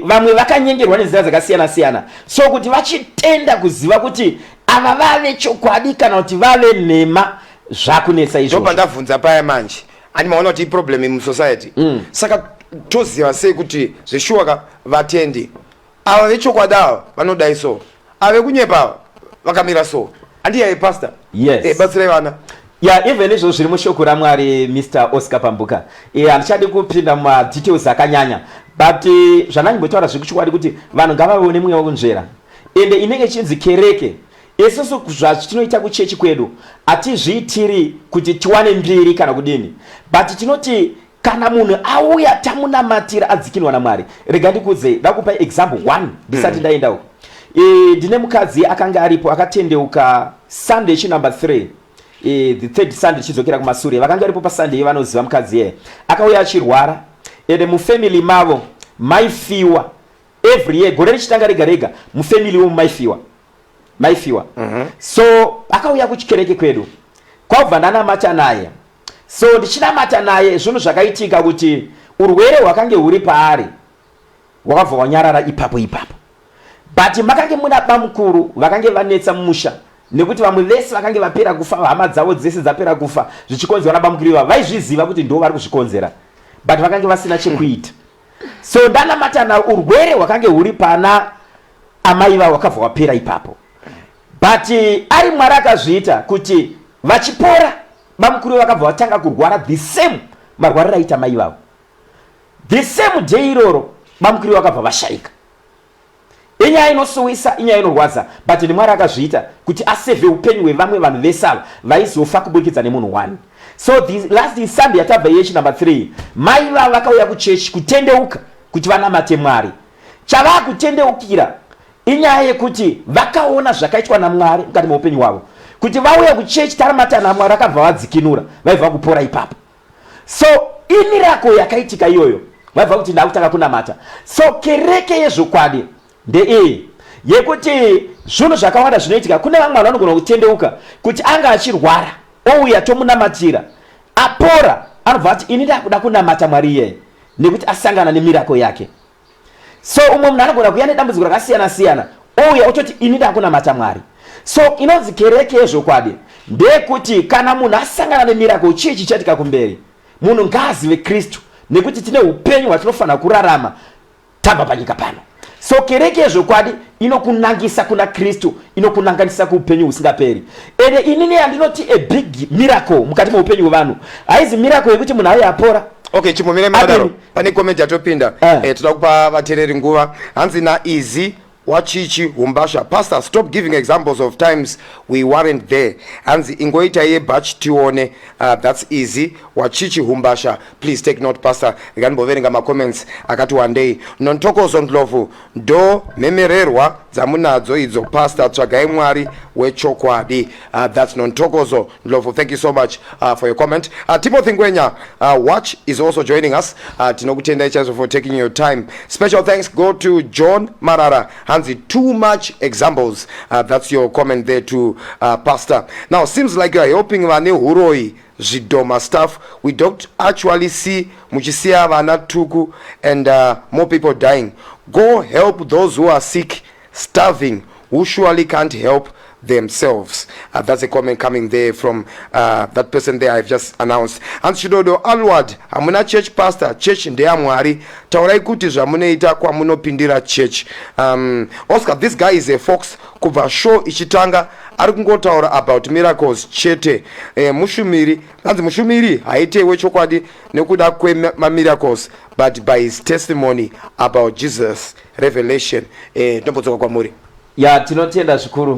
vamwe vakanyengerwa nenzira dzakasiyana siyana so kuti vachitenda kuziva kuti ava vave chokwadi kana kuti vave nhema zvakunetsa izvozvo ndopandabvunza paya manje ani maona kuti iproblem musociety mm. saka toziva sei kuti zveshuwa ka vatendi ava vechokwadi ava vanodai so ava vekunyepa ava vakamira so andiyaye pastor yes. Eh, batsirai vana ya even izvozvo zviri mushoko ramwari mr oscar pambuka e, handichadi kupinda mumadetails akanyanya but eh, zvandangimbotaura zviri kuchokwadi kuti vanhu ngavavewo nemweya wekunzvera ende inenge ichinzi kereke Isusu zvatinoita kuchechi kwedu hatizviitiri kuti tiwane mbiri kana kudini but tinoti kana munhu auya tamunamatira adzikinwa naMwari. Rega ndikuudzei, ndakupai example one ndisati mm. ndaenda uko. E, ndine mukadzi akanga aripo akatendeuka Sunday chi number 3 e, the third Sunday chidzokera kumasure vakanga varipo paSunday vanoziva mukadzi iyeye akauya achirwara ende mufamily mavo maifiwa every year gore richitanga rega rega mufamily umu maifiwa maifiwa mm -hmm. so akauya kuchikereke kwedu kwabva ndanamata naye so ndichinamata naye zvinhu zvakaitika kuti urwere hwakange huri paari hwakabva hwanyarara ipapo ipapo but makange muna bamukuru vakange vanetsa mumusha nekuti vamwe vese vakange vapera kufa hama dzavo dzese dzapera kufa zvichikonzerwa nabamukuru ivavo vaizviziva kuti ndo vari kuzvikonzera but vakange vasina chekuita so ndanamatana urwere hwakange huri pana amai vavo wakabva wapera ipapo but eh, ari mwari akazviita kuti vachipora bamukuru vakabva vatanga kurwara the same marwariro aita mai vavo the same day iroro bamukuru vakabva vashaika. Inyaya inosuwisa, inyaya inorwadza but ndiMwari akazviita kuti asevhe upenyu hwevamwe vanhu vese ava vaizofa kuburikidza nemunhu one. So the last Sunday yatabva yechi number 3 mai vava vakauya kuchechi kutendeuka kuti vanamate Mwari. Chavakutendeukira inyaya yekuti vakaona zvakaitwa naMwari mukati meupenyu hwavo. Kuti vauya kuchechi taramata naMwari akabva vadzikinura vaibva kupora ipapo. So imiracle yakaitika iyoyo vaibva kuti ndakutanga kunamata. So kereke yezvokwadi ndeiyi yekuti zvinhu zvakawanda zvinoitika. Kune vamwe vanhu vanogona kutendeuka kuti anga achirwara ouya tomunamatira apora, anobva ati ini ndakuda kunamata Mwari iyeye nekuti asangana nemirako yake. So umwe munhu anogona kuuya nedambudziko rakasiyana siyana ouya ototi ini ndakunamata Mwari. So inonzi kereke yezvokwadi ndeyekuti kana munhu asangana nemiracle chii chichaitika kumberi? Munhu ngaazive Kristu nekuti tine upenyu hwatinofanira kurarama tabva panyika pano. So kereke yezvokwadi inokunangisa kuna Kristu, inokunanganisa kuupenyu husingaperi. Ende inini yandinoti a big miracle mukati meupenyu hwevanhu haizi miracle yekuti munhu auye apora. Okay, chimbomira makadaro. Pane comment yatopinda. Eh, toda kupa vatereri nguva. Hanzi na Easy wachichi humbasha. Pastor, stop giving examples of times we weren't there. Hanzi ingoita yebatch tione. That's Easy wachichi humbasha. Please take note Pastor. Ndikamboverenga macomments akati wandei. Nontokozo Ndlovu, ndo mhemererwa dzamunadzo idzo Pastor, tsvagai Mwari wechokwadi. That's Nontokozo Ndlovu. Thank you so much for your comment. Timothy Ngwenya Watch is also joining us. Tinokutendai chaizvo for taking your time. Special thanks go to John Marara. Hanzi too much examples. That's your comment there to Pastor. Now seems like you are helping vane huroyi zvidhoma stuff. We don't actually see muchisiya vana tuku and more people dying. Go help those who are sick, starving, who surely can't help themselves. That's a comment coming there from that person there I've just announced. Hanzi Chidodo Alward, hamuna church pastor, church ndeyaMwari. Taurai kuti zvamunoita kwamunopindira church. Oscar, this guy is a fox. Kubva show ichitanga ari kungotaura about miracles chete. Mushumiri, hanzi mushumiri haitewe chokwadi nekuda kwemamiracles but by his testimony about Jesus revelation. Ndombodzoka kwamuri. Ya, tinotenda zvikuru.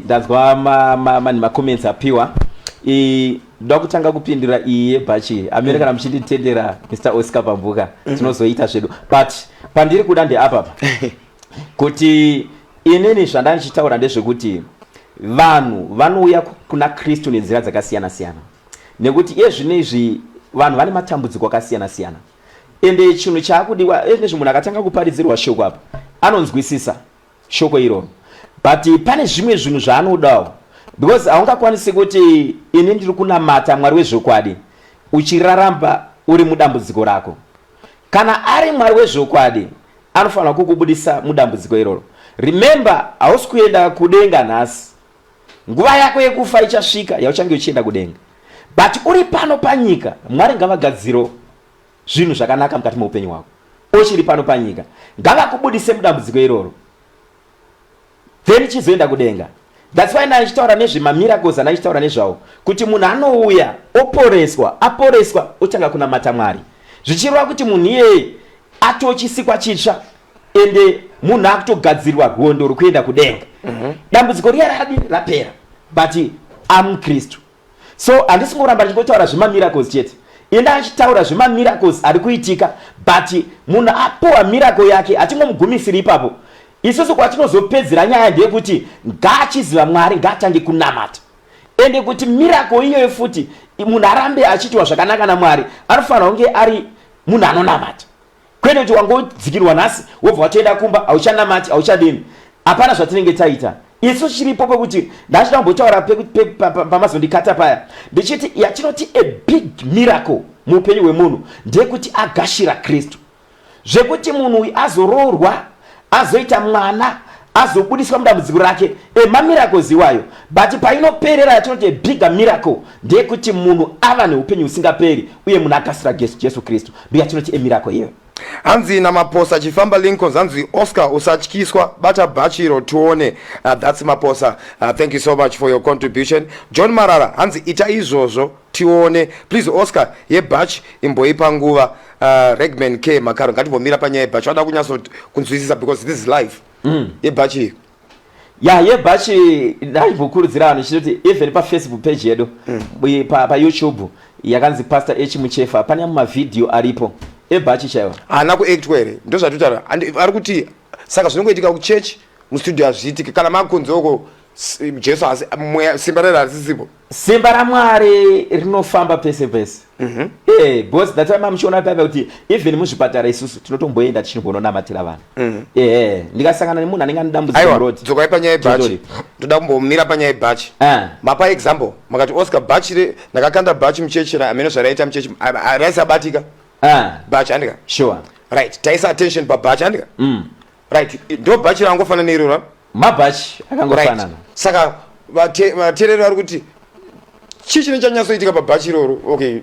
Ndanzwa macomments apiwa. Ndoda kutanga kupindura iyi yebhachi amene kana muchinditendera Mr Oscar Pambuka, tinozoita zvedu, but pandiri kuda ndeapapa kuti inini zvanda ndichitaura ndezvekuti vanhu vanouya kuna Kristu nenzira dzakasiyana siyana, nekuti iye zvino izvi vanhu vane matambudziko akasiyana siyana, ende chinhu chaakudiwa ezvinezvi munhu akatanga kuparidzirwa shoko apa anonzwisisa shoko iroro, but pane zvimwe zvinhu zvaanodawo, because haungakwanisi kuti ini ndiri kunamata Mwari wezvokwadi uchiraramba uri mudambudziko rako. Kana ari Mwari wezvokwadi anofanira kukubudisa mudambudziko iroro. Remember, hausi kuenda kudenga nhasi, nguva yako yekufa ichasvika yauchange uchienda kudenga, but uri pano panyika Mwari ngavagadziro zvinhu zvakanaka mukati meupenyu hwako uchiri pano panyika, ngavakubudise mudambudziko iroro, then chizoenda kudenga. That's why ndaichitaura nezvemamiracles andaichitaura nezvawo, kuti munhu anouya oporeswa, aporeswa otanga kunamata Mwari, zvichireva kuti munhu iyeye atochisikwa chitsva, ende munhu akutogadzirwa rwondo rwekuenda kudenga. Dambudziko riya radini rapera, but amukristu. So handisi ngoramba ndichingotaura zvemamiracles chete, enda achitaura zvemamiracles ari kuitika, but munhu apuwa miracle yake hatingomugumisiri ipapo. Isusu kwatinozopedzera nyaya ndeyekuti ngaachiziva Mwari, ngaatange kunamata, ende kuti miracle iyoyo futi munhu arambe achiitwa zvakanaka naMwari anofanira kunge ari munhu anonamata, kwete kuti wangodzikirwa nhasi wobva watoenda kumba hauchanamati hauchadini. Hapana zvatinenge taita isu chiripo pekuti ndachida kumbotaura pamazondikata paya ndichiti yatinoti a big miracle muupenyu hwemunhu ndeyekuti agashira Kristu, zvekuti munhu uyu azoroorwa, azoita mwana, azobudiswa mudambudziko rake, emamiracles iwayo, but painoperera yatinoti a bigger miracle ndeyekuti munhu ava neupenyu husingaperi uye munhu akasira Jesu Kristu, ndo yatinoti emiracle iyoyo. Hanzi naMaposa Chifamba Lincolns, hanzi Oscar usatyiswa, bata bhachiro tione. That's Maposa. Thank you so much for your contribution. John Marara hanzi ita izvozvo tione. Please Oscar, yebhachi imboipa nguva. Regman K Makaro, ngatimbomira panyaya yebhachi, vada kunyatso kunzwisisa because this is life. Yebhachi iyi. Ya, yebhachi ndaimbokurudzira vanhu chitoti even paFacebook page yedu, paYouTube yakanzi Pastor H Muchefa, pane mumavhidhiyo aripo ebhachi chaiwo. Haana kuactwa here? Ndozvatotara. Ari kuti saka zvinongoitika kuchechi, mustudio hazviitiki. Kana makunze uko, Jesu hasi mweya, simba rero harisisipo. Simba raMwari rinofamba pese pese. Because that time amuchiona paipa kuti even muzvipatara isusu tinotomboenda tichimbononamatira vanhu. Ndikasangana nemunhu anenge ane dambudziko Aiwa, muroad. Dzokai panyaya yebhachi. Titori. Ndoda kumbomira panyaya yebhachi. Mapa example, makati Oscar, bhachi ndakakanda bhachi muchechi, hameno zvaraita muchechi, raisabatika. Bhachi, handika? Sure. Right, taisa attention pabhachi, handika? Right, ndo bhachi rangofanana neirora. Mabhachi akangofanana. Right. Saka vateereri vari kuti chii chine chanyatsoitika pabhachi iroro? Okay.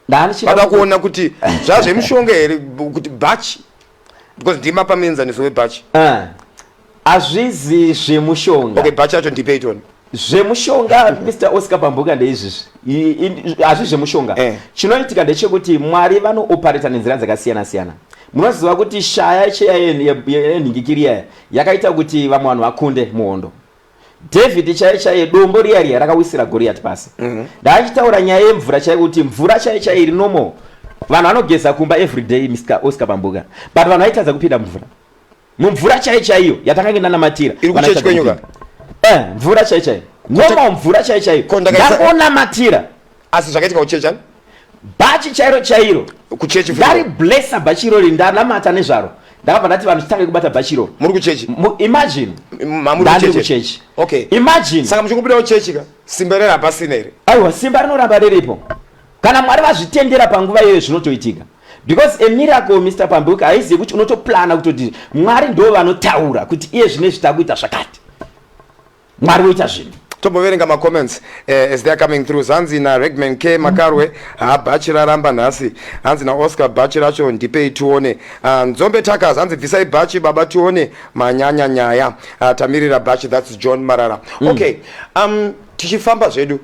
Ndaanichida Vada kuona kuti zvazvemushonga here kuti bhachi, because ndimapa muenzaniso webhachi. Hazvizi zvemushonga. Okay, bhachi yacho ndipei toni. Zvemushonga, Mr Oscar Pambuka, ndeizvizvi. Hazvi zvemushonga. Chinoitika ndechekuti Mwari vanoopareta nenzira dzakasiyana siyana. Munoziva kuti shaya cheya yenhingikiri yaya yakaita kuti vamwe vanhu vakunde muhondo. David chaiye chaiye, dombo riya riya rakawisira Goriati pasi. Ndaachitaura nyaya yemvura chaiyo, kuti mvura chaiyo chaiyo iri normal, vanhu vanogeza kumba everyday, Mr Oscar Pambuka, but vanhu vaitadza kupinda mumvura, mumvura chaiyo chaiyo yatakange nanamatira. Iri kuchechi kwenyu ka? Mvura chaiyo chaiyo normal, mvura chaiyo chaiyo ndangonamatira. Asi zvakaitika kuchechi ani? Bhachi chairo chairo. Kuchechi. Ndari blessa bhachi irori, ndanamata nezvaro, ndakabva ndati vanhu chitange kubata bhachi iroro. Muri kuchechi? Imagine. Mamuri Ndandiri kuchechi? Kuchechi. Okay. Imagine. Saka muchingopinda kuchechi ka, simba rero hapasina here? Aiwa, simba rinoramba riripo kana Mwari vazvitendera panguva iyoyo, zvinotoitika, because a miracle, Mr Pambuka, haizivi kuti unotoplana kutoti Mwari ndo vanotaura kuti iye zvine zvitakuita zvakati, Mwari woita zvinhu. Tomboverenga macomments as they are coming through. Zanzi naRegman K Makarwe, ha, bhachi raramba nhasi. Hanzi naOscar, bhachi racho ndipei tione. Nzombe Takas hanzi, bvisai bhachi baba tione, manyanya nyaya. Tamirira bhachi, that's John Marara. Okay, tichifamba zvedu,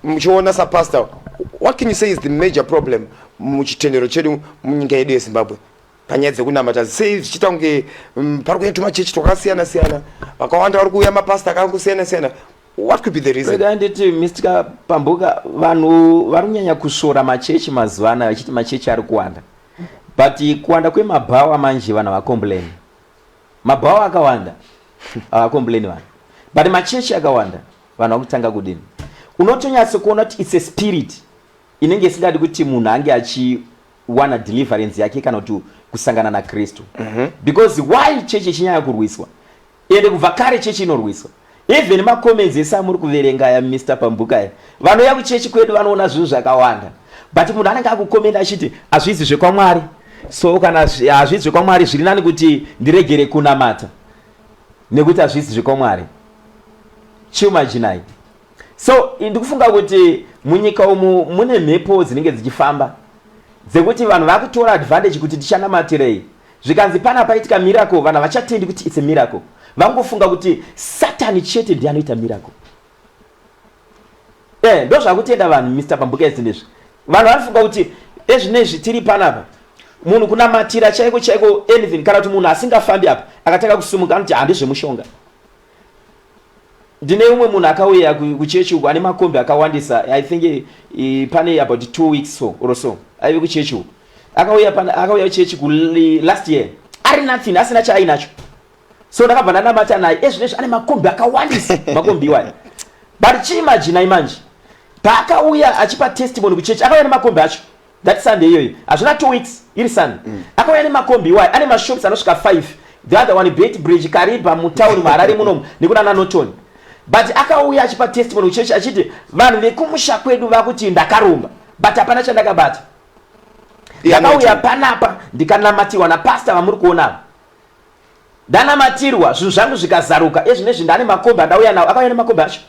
muchiona sapastor, what can you say is the major problem muchitendero chedu munyika yedu yeZimbabwe panyaya dzekunamata? Sei zvichiita kunge pari kuenda tumachechi twakasiyana siyana, vakawanda vari kuuya, mapasta akangosiyana siyana? What could be the reason? Rega nditi, Mr Pambuka, vanhu vari kunyanya kusvora machechi mazuva anaya, vachiti machechi ari kuwanda, but kuwanda kwemabhawa manje vanhu havacomplain. Mabhawa akawanda, havacomplain vanhu, but machechi akawanda, vanhu vakutanga kudini? Unotonyatso kuona kuti it's a spirit inenge isingadi kuti munhu ange achiwana deliverance yake kana kuti kusangana naKristu. Because why chechi ichinyanya kurwiswa? Ende kubva kare chechi inorwiswa. Even macomments ese amuri kuverenga aya, Mr Pambuka, aya, vanouya kuchechi kwedu vanoona zvinhu zvakawanda, but munhu anenge akukomenda achiti hazvizi zvekwaMwari, so kana hazvizi zvekwaMwari, zviri nani kuti ndiregere kunamata nekuti hazvizi zvekwamwari. Chiumaginai. So ndikufunga kuti munyika umu mune mhepo dzinenge dzichifamba dzekuti vanhu vakutora advantage kuti tichanamatirei. Zvikanzi pana paitika miracle, vanhu havachatendi kuti it's a miracle, vangofunga kuti Satani chete ndiye anoita miracle. Ndo zvakutenda vanhu, Mr Pambuka, izvi vanhu vanofunga kuti ezvinezvi tiri panapa, munhu kunamatira chaiko chaiko anything, kana kuti munhu asingafambi apa akatanga kusumuka, anoti handizvemushonga. Ndine umwe munhu akauya kuchechi uku ane makombi akawandisa. I think pane about 2 weeks so or so aive kuchechi uku, akauya akauya kuchechi ku last year ari nothing, asina chaainacho. So ndakabva ndanamata naye, ezvinezvi ane makombi akawandisa, makombi iwayo. But chiimaginai manje, paakauya achipa testimony kuchechi, akauya nemakombi acho that Sunday iyoyo, hazvina 2 weeks iri Sunday. Akauya nemakombi iwayo, ane mashops anosvika 5, the other one Beitbridge, Kariba, mutauni muHarare munomu nekunana Norton. But akauya achipa testimony kuchechi achiti vanhu vekumusha kwedu vakuti ndakaromba, but hapana chandakabata. Ndakauya panapa ndikanamatirwa napasta vamuri kuona ava, ndanamatirwa zvinhu zvangu zvikazaruka, ezvinezvi ndane makombi andauya nawo. Akauya nemakombi acho.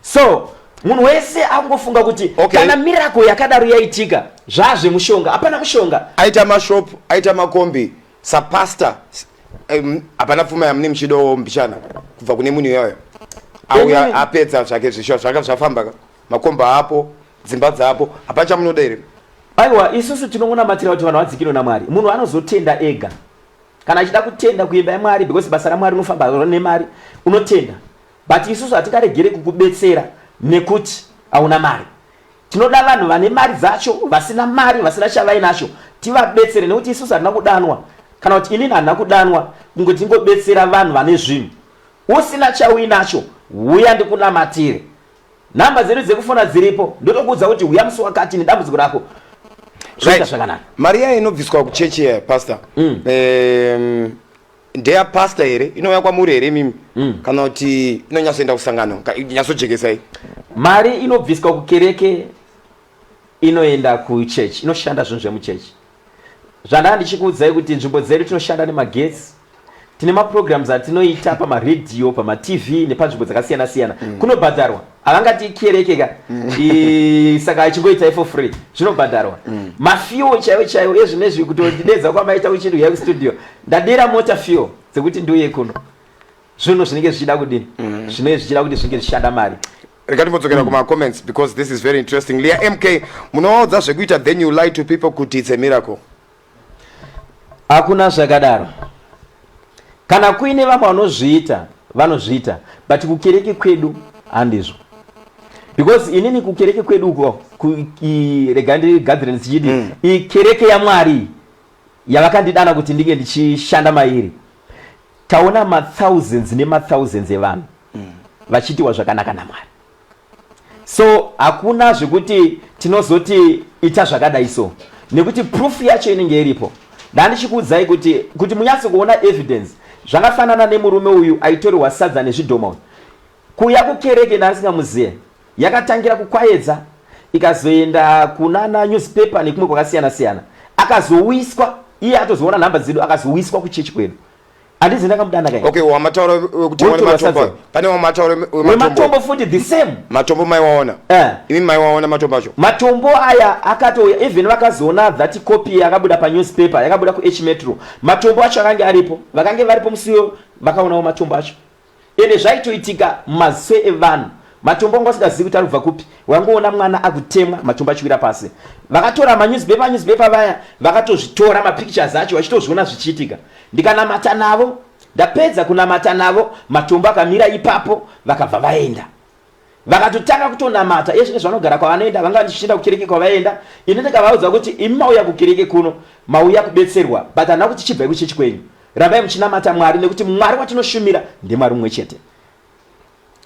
So munhu wese akungofunga kuti kana miracle yakadaro yaitika, zvazvemushonga. Hapana mushonga. Aita mashop, aita makombi, sapastor hapana pfuma yamune muchidawo mbichana kubva kune munhu iyoyo auya apedza zvake zvisho zvaka zvafamba ka, makombi apo, dzimba dzapo, hapana chamunoda here? Aiwa, isusu tinongonamatira kuti vanhu vadzikinwe naMwari. Munhu anozotenda ega. Kana achida kutenda kuimba yaMwari, because basa raMwari unofamba nemari, unotenda. But isusu hatingaregere kukubetsera nekuti hauna mari. Tinoda vanhu vane mari dzacho, vasina mari, vasina chavainacho, tivabetsere nekuti isusu hatina kudanwa, kana kuti inini handina kudanwa kungoti tingobetsera vanhu vane zvinhu. Usina chauinacho, huya ndikunamatire. Nhamba dzedu dzekufona dziripo, ndotokuudza kuti huya musi wakati nedambudziko rako. Zvoita zvakanaka. Mari iya inobviswa kuchechi iya, pastor. Ndeya pastor here? Inouya kwamuri here imimi? Kana kuti inonyatsoenda kusangano? Nyatsojekesai. Mari inobviswa kukereke inoenda kuchechi, inoshanda zvinhu zvemuchechi. Zvandanga ndichikuudzai kuti nzvimbo dzedu tinoshanda nemagetsi, tine maprograms atinoita pamaredhiyo, pamatv nepanzvimbo dzakasiyana siyana. Kunobhadharwa, havangati kereke ka. Saka ichingoitai for free, zvinobhadharwa. Mafuel chaiwo chaiwo ezvinezvi kutondidedza kwamaita uchiti uyai kustudio, ndadira mota fuel dzekuti ndiuye kuno. Zvinhu zvinenge zvichida kudini? Zvinenge zvichida kuti zvinge zvichishanda mari. Rega timbodzokera kuma comments because this is very interesting. Leah MK, munovaudza zvekuita then you lie to people kuti it's a miracle. Hakuna zvakadaro. Kana kuine vamwe vanozviita, vanozviita, but kukereke kwedu handizvo. Because inini kukereke kwedu uko, rega ndigadzire ndichiti, ikereke yaMwari yavakandidana kuti ndinge ndichishanda mairi. Taona mathousands nemathousands evanhu vachiitiwa zvakanaka naMwari. So hakuna zvekuti tinozoti ita zvakadai so, nekuti proof yacho inenge iripo. Ndandichikuudzai kuti munyatso kuona evidence, zvakafanana nemurume uyu aitorerwa sadza nezvidhoma uyu. Kuuya kukereke ndasingamuziye, yakatangira kuKwayedza, ikazoenda kunana newspaper nekumwe kwakasiyana siyana. Akazowiswa, iye atozoona nhamba dzedu, akazowiswa kuchechi kwedu. Handizi ndakamudana kai. Okay, wamataura wekuti wane matombo. Pane wamataura wematombo futi the same. Matombo maiwaona. Imi maiwaona matombo acho. Matombo aya akatouya, even vakazoona that copy yakabuda pa newspaper, yakabuda ku H Metro. Matombo acho akange aripo. Vakange varipo musiyo vakaonawo matombo acho. Ende zvaitoitika mumaziso evanhu. Matombo wanga usingazivi kuti ari kubva kupi. Wangoona mwana akutemwa matombo achiwira pasi. Vakatora manewspaper, newspaper vaya vakatozvitora mapictures acho vachitozviona zvichiitika. Ndikanamata navo, ndapedza kunamata navo matombo akamira ipapo vakabva vaenda. Vakatotanga kutonamata, iye zvino zvanogara kwavanoenda, vanga vachienda kukereke kwavaenda. Ini ndikavaudza kuti imi mauya kukereke kuno, mauya kubetserwa, but handina kuti chibvai kuchechi kwenyu. Rambai muchinamata Mwari nekuti Mwari watinoshumira ndiMwari mumwe chete.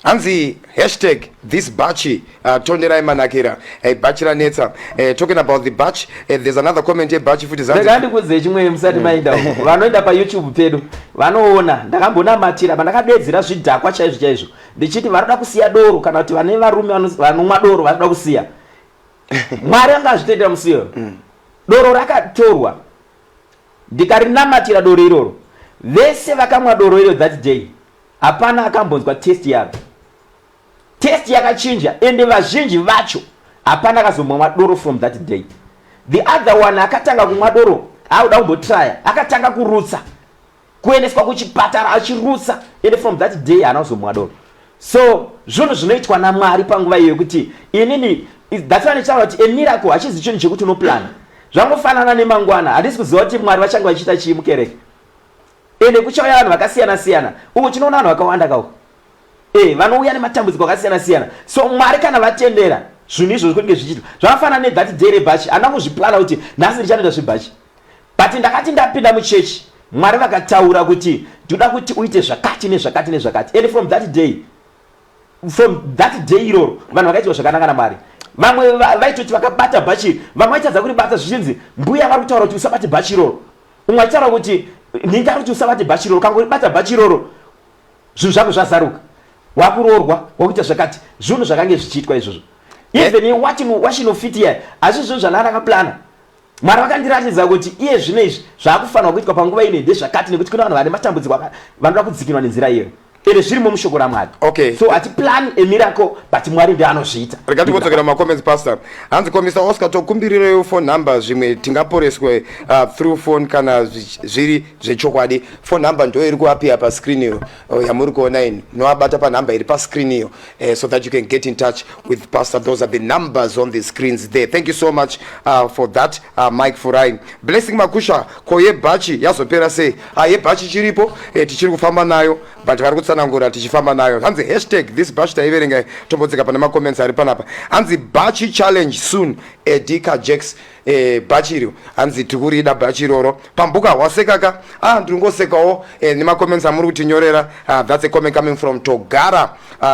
Hanzi hashtag this bachi, tonderai manakira, bachi ranetsa. Talking about the batch, there's another comment yebachi futi. Rega ndikuudze chimwe musati maenda uko. Vanoenda paYouTube pedu vanoona ndakambonamatira pandakadedzera zvidhakwa chaizvo chaizvo ndichiti vanoda kusiya doro kana kuti vane varume vanomwa doro vanoda kusiya. Mwari anga azvitendera musi iyoyo. Doro rakatorwa ndikarinamatira doro iroro. Vese vakamwa doro iro that day hapana akambonzwa taste yaro. Taste yakachinja ende vazhinji vacho hapana akazombomwa doro from that day. The other one akatanga kumwa doro akuda kumbotraya akatanga kurutsa, kuendeswa kuchipatara achirutsa, ende from that day haana kuzomwa doro. So zvinhu zvinoitwa naMwari panguva iyo yekuti inini, that's why ndichitaura kuti a miracle hachizi chinhu chekuti unoplana. Zvangofanana nemangwana, handisi kuziva kuti Mwari vachange vachiita chii mukereke. Ende kuchauya vanhu vakasiyana siyana. Uku tinoona vanhu vakawanda kauku. Vanouya nematambudziko akasiyana siyana. So Mwari kana vatendera zvinhu izvozvo kunenge zvichiitwa. Zvakafanana nethat day rebhachi, handina kuzviplana kuti nhasi ndichanoita zvebhachi. But ndakati ndapinda muchechi, Mwari vakataura kuti ndoda kuti uite zvakati nezvakati nezvakati. And from that day, from that day iroro vanhu vakaitirwa zvakanaka naMwari. Vamwe vaitoti vakabata bhachi, vamwe vaitadza kuribata zvichinzi mbuya vari kutaura kuti usabate bhachi iroro. Umwe achitaura kuti nhingi ari kuti usabate bhachi iroro, ukangoribata bhachi iroro zvinhu zvako zvazaruka, wakuroorwa, wakuita zvakati. Zvinhu zvakange zvichiitwa izvozvo. Even wachinofiti iya, hazvi zvinhu zvandanga ndakaplana. Mwari vakandiratidza kuti iye zvino izvi zvaakufanirwa kuitwa panguva ino ndezvakati, nekuti kune vanhu vane matambudziko vanoda kudzikinwa nenzira iyoyo. Ende zvirimo mushoko raMwari. Okay. So hatiplan a miracle, but Mwari ndiye anozviita. Rega timbodzokera mumacomments, Pastor. Hanzi ko Mr Oscar, tokumbirirewo phone number, zvimwe tingaporeswe through phone kana zviri zvechokwadi. Phone number ndo iri kuappear pascreen iyo yamuri kuona ini. Munovabata panhamba iri pascreen iyo so that you can get in touch with Pastor. Those are the numbers on the screens there. Thank you so much for that, Mike Furai. Blessing Makusha, ko yebhachi yazopera sei? Ah, yebhachi chiripo, tichiri kufamba nayo, but vari kutsanangura tichifamba nayo. Hanzi hashtag this bhachi taiverenga, tombodzika pane macomments ari panapa. Hanzi bhachi challenge soon, Edika Jacks. Bhachi iro hanzi tikurida bhachi iroro. Pambuka wasekaka. Ah, ndiri ngosekawo nemacomments amuri kutinyorera. Ah, that's a comment coming from Togara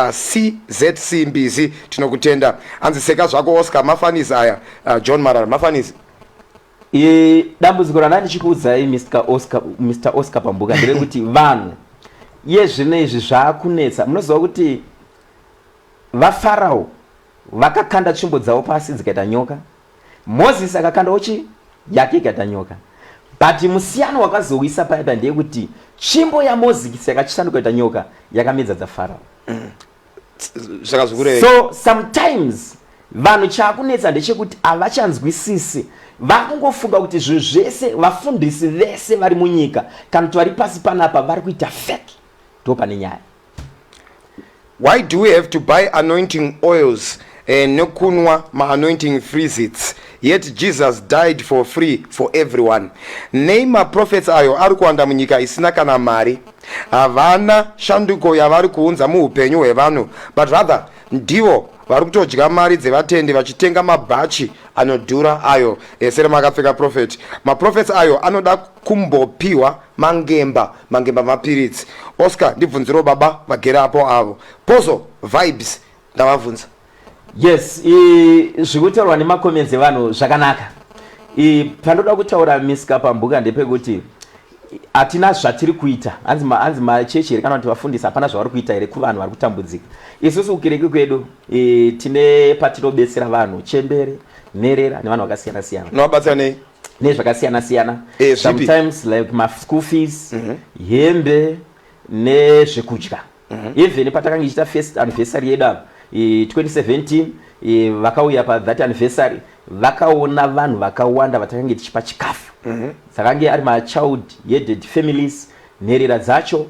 CZC Mbizi, tinokutenda. Hanzi seka zvako Oscar, mafanisi aya. John Marara, mafanisi. Dambudziko randanga ndichikuudzai, Mr Oscar, Mr Oscar Pambuka, nderekuti vanhu iye zvino izvi zvaakunetsa. Munoziva kuti vaFarao vakakanda tsvimbo dzavo pasi dzikaita nyoka, Moses akakandawo chi yake ikaita nyoka, but musiyano wakazowisa paya paya ndeyekuti tsvimbo yaMozisi yakachishanduka kuita nyoka yakamedza dzaFarao. Saka zvikurevei? So sometimes vanhu chaakunetsa ndechekuti havachanzwisisi, vakungofunga kuti zvinhu zvese, vafundisi vese vari munyika kana kuti vari pasi panapa vari kuita fake. Ndo pane nyaya. Why do we have to buy anointing oils nekunwa maanointing freezits, yet Jesus died for free for everyone? Nei maprophets ayo ari kuwanda munyika isina kana mari? Havana shanduko yavari kuunza muupenyu hwevanhu, but rather ndivo vari kutodya mari dzevatendi vachitenga mabhachi anodhura ayo ese makapfeka, prophet. Maprophets ayo anoda kumbopiwa mangemba. Mangemba mapiritsi. Oscar, ndibvunzirewo baba vagere apo avo, Pozo Vibes, ndavabvunza. Yes, zviri kutaurwa nemacomments evanhu zvakanaka. Pandoda kutaura, Mr Pambuka, ndepekuti hatina zvatiri kuita. Hanzi machechi here kana kuti vafundisi hapana zvavari kuita here kuvanhu vari kutambudzika? Isusu kukereke kwedu tine patinobetsera vanhu, chembere, nherera nevanhu vakasiyana siyana. Unovabatsira nei? Nezvakasiyana siyana. Zvipi? Sometimes like maschool fees, hembe nezvekudya. Even patakanga ichiita first anniversary yedu apa, 2017, vakauya pathat anniversary vakaona vanhu vakawanda vatakange tichipa chikafu. Dzakange ari machild headed families, nherera dzacho,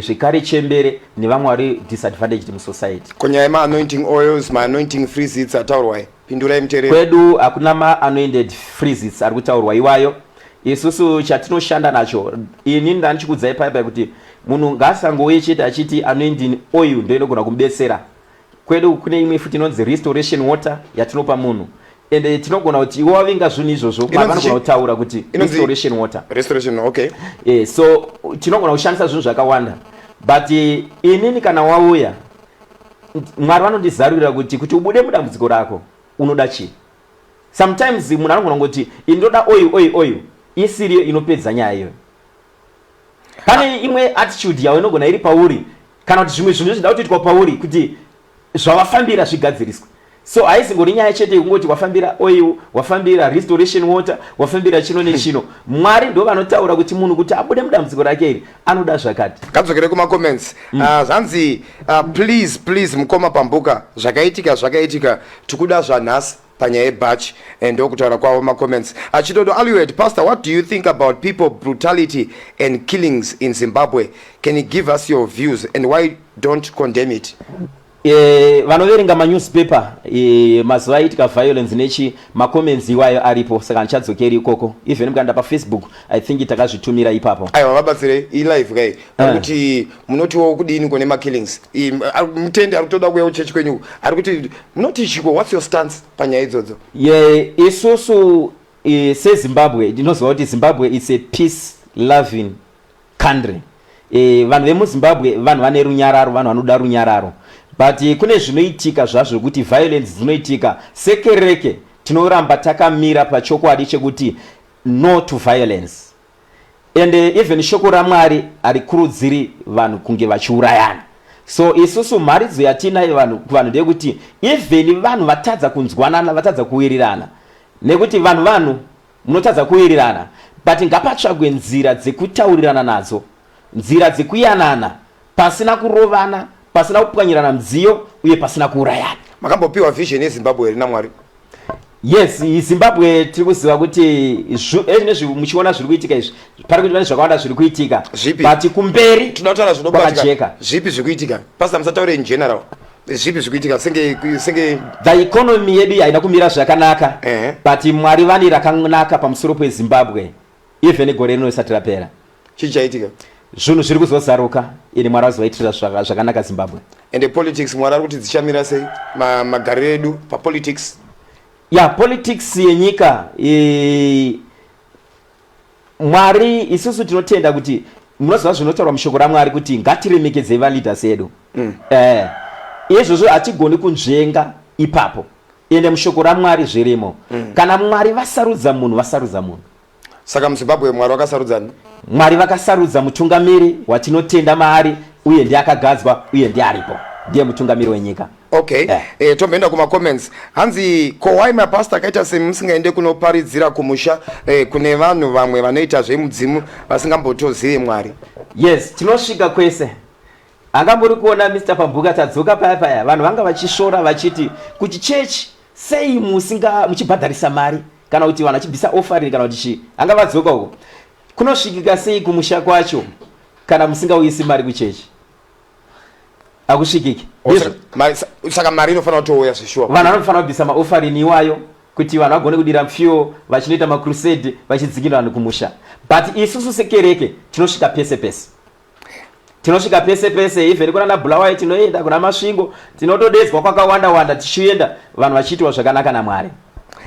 zvekare chembere nevamwe vari disadvantaged musociety. Ko nyaya yemaanointing oils, maanointing freezits ataurwai? Pindurai muteereri. Kwedu hakuna maanointed freezits ari kutaurwa iwayo. Isusu chatinoshanda nacho, ini ndandichikuudzai paya paya kuti munhu ngaasangouye chete achiti anointing oil ndo inogona kumubetsera. Kwedu kune imwe futi inonzi restoration water yatinopa munhu, ende tinogona kuti iwe wavinga zvinhu izvozvo, Mwari Inonzi vanogona chii? kutaura kuti restoration water. Restoration, okay. So tinogona kushandisa zvinhu zvakawanda, but inini kana wauya, Mwari vanondizarurira kuti ubude mudambudziko rako unoda chii. Sometimes munhu anogona kungoti ini ndoda oil, oil, oil, isiriyo inopedza nyaya iyoyo. Pane imwe attitude yawo inogona iri pauri, kana kuti zvimwe zvinhu zvinoda kutoitwa pauri kuti zvawafambira zvigadziriswe. So haizingori nyaya chete yekungoti wafambira oil, wafambira restoration water, wafambira chino nechino. Mwari ndo vanotaura kuti munhu kuti abude mudambudziko rake iri anoda zvakati. Ngadzokere kumacomments. Zvanzi please, please, mukoma Pambuka, zvakaitika zvakaitika, tikuda zvanhasi panyaya yebhachi. Ndokutaura kwavo macomments. Achidodo Alued, Pastor, what do you think about people brutality and killings in Zimbabwe? Can you give us your views and why don't condemn it? Vanoverenga manewspaper, mazuva aiitika violence nechi, macomments iwayo aripo, saka handichadzokeri ikoko. Even mukaenda paFacebook, I think takazvitumira ipapo. Aiwa, vabatsire, ilive kai vari kuti munotiwo kudini kune makillings? Mutendi ari kutoda kuuya kuchechi kwenyu, ari kuti munoti chiko? What's your stance panyaya idzodzo? Ye, isusu seZimbabwe ndinoziva kuti Zimbabwe is a peace loving country. Vanhu vemuZimbabwe vanhu vane runyararo, vanhu vanoda runyararo, but kune zvinoitika zvazvo zvekuti violence dzinoitika. Sekereke tinoramba takamira pachokwadi chekuti no to violence, and even shoko raMwari harikurudziri vanhu kunge vachiurayana. So isusu mharidzo yatinayo vanhu kuvanhu ndeyekuti even vanhu vatadza kunzwanana, vatadza kuwirirana, nekuti vanhu munotadza kuwirirana, but ngapatsvagwe nzira dzekutaurirana nadzo, nzira dzekuyanana. Pasina kurovana, pasina kupwanyirana midziyo uye pasina kuurayana. Makambopiwa vision yeZimbabwe here naMwari? Yes, Zimbabwe tiri kuziva kuti ezvinezvi muchiona zviri kuitika izvi, pari kuti pane zvakawanda zviri kuitika. Zvipi? But kumberi Tinoda kutaura zvinobatika. kwakajeka. Zvipi zviri kuitika? Pastor, musataure in general. Zvipi zviri kuitika? Senge senge The economy yedu haina kumira zvakanaka. Ehe. But Mwari vane rakanaka pamusoro peZimbabwe even gore rino risati rapera. Chii chaitika? Zvinhu zviri kuzozaruka ende Mwari vazovaitira zvakanaka Zimbabwe. Ende politics Mwari ari kuti dzichamira sei? Magariro edu papolitics. Ya, politics yenyika Mwari isusu tinotenda kuti munoziva zvinotaurwa mushoko raMwari kuti ngatiremekedzei valeaders edu. Izvozvo hatigoni kunzvenga ipapo. Ende mushoko raMwari zvirimo. Kana Mwari vasarudza munhu, vasarudza munhu. Saka muZimbabwe Mwari vakasarudzani? Mwari vakasarudza mutungamiri watinotenda maari uye ndiye akagadzwa uye ndiye aripo. Ndiye mutungamiri wenyika. Okay. Tomboenda kuma comments. Hanzi ko why mapastor akaita semi musingaende kunoparidzira kumusha kune vanhu vamwe vanoita zvemudzimu vasingambotozive Mwari? Yes, tinosvika kwese. Anga muri kuona Mister Pambuka tadzoka paya paya vanhu vanga vachisvora vachiti kuti church sei musinga muchibhadharisa mari kana kuti vanhu vachibvisa offering kana kuti chii. Anga vadzoka uko. Kunosvikika sei kumusha kwacho kana musingauyisi mari kuchechi? Hakusvikiki. Ndizvo. Saka mari inofanira kutouya zveshuwa. Vanhu vanofanira kubvisa maoffering iwayo kuti vanhu vagone kudira fuel vachinoita macrusade vachidzikira vanhu kumusha. But isusu sekereke tinosvika pese pese. Tinosvika pese pese, even kunana Bulawayo tinoenda, kuna Masvingo tinotodedzwa kwakawanda wanda tichienda vanhu vachiitwa zvakanaka naMwari.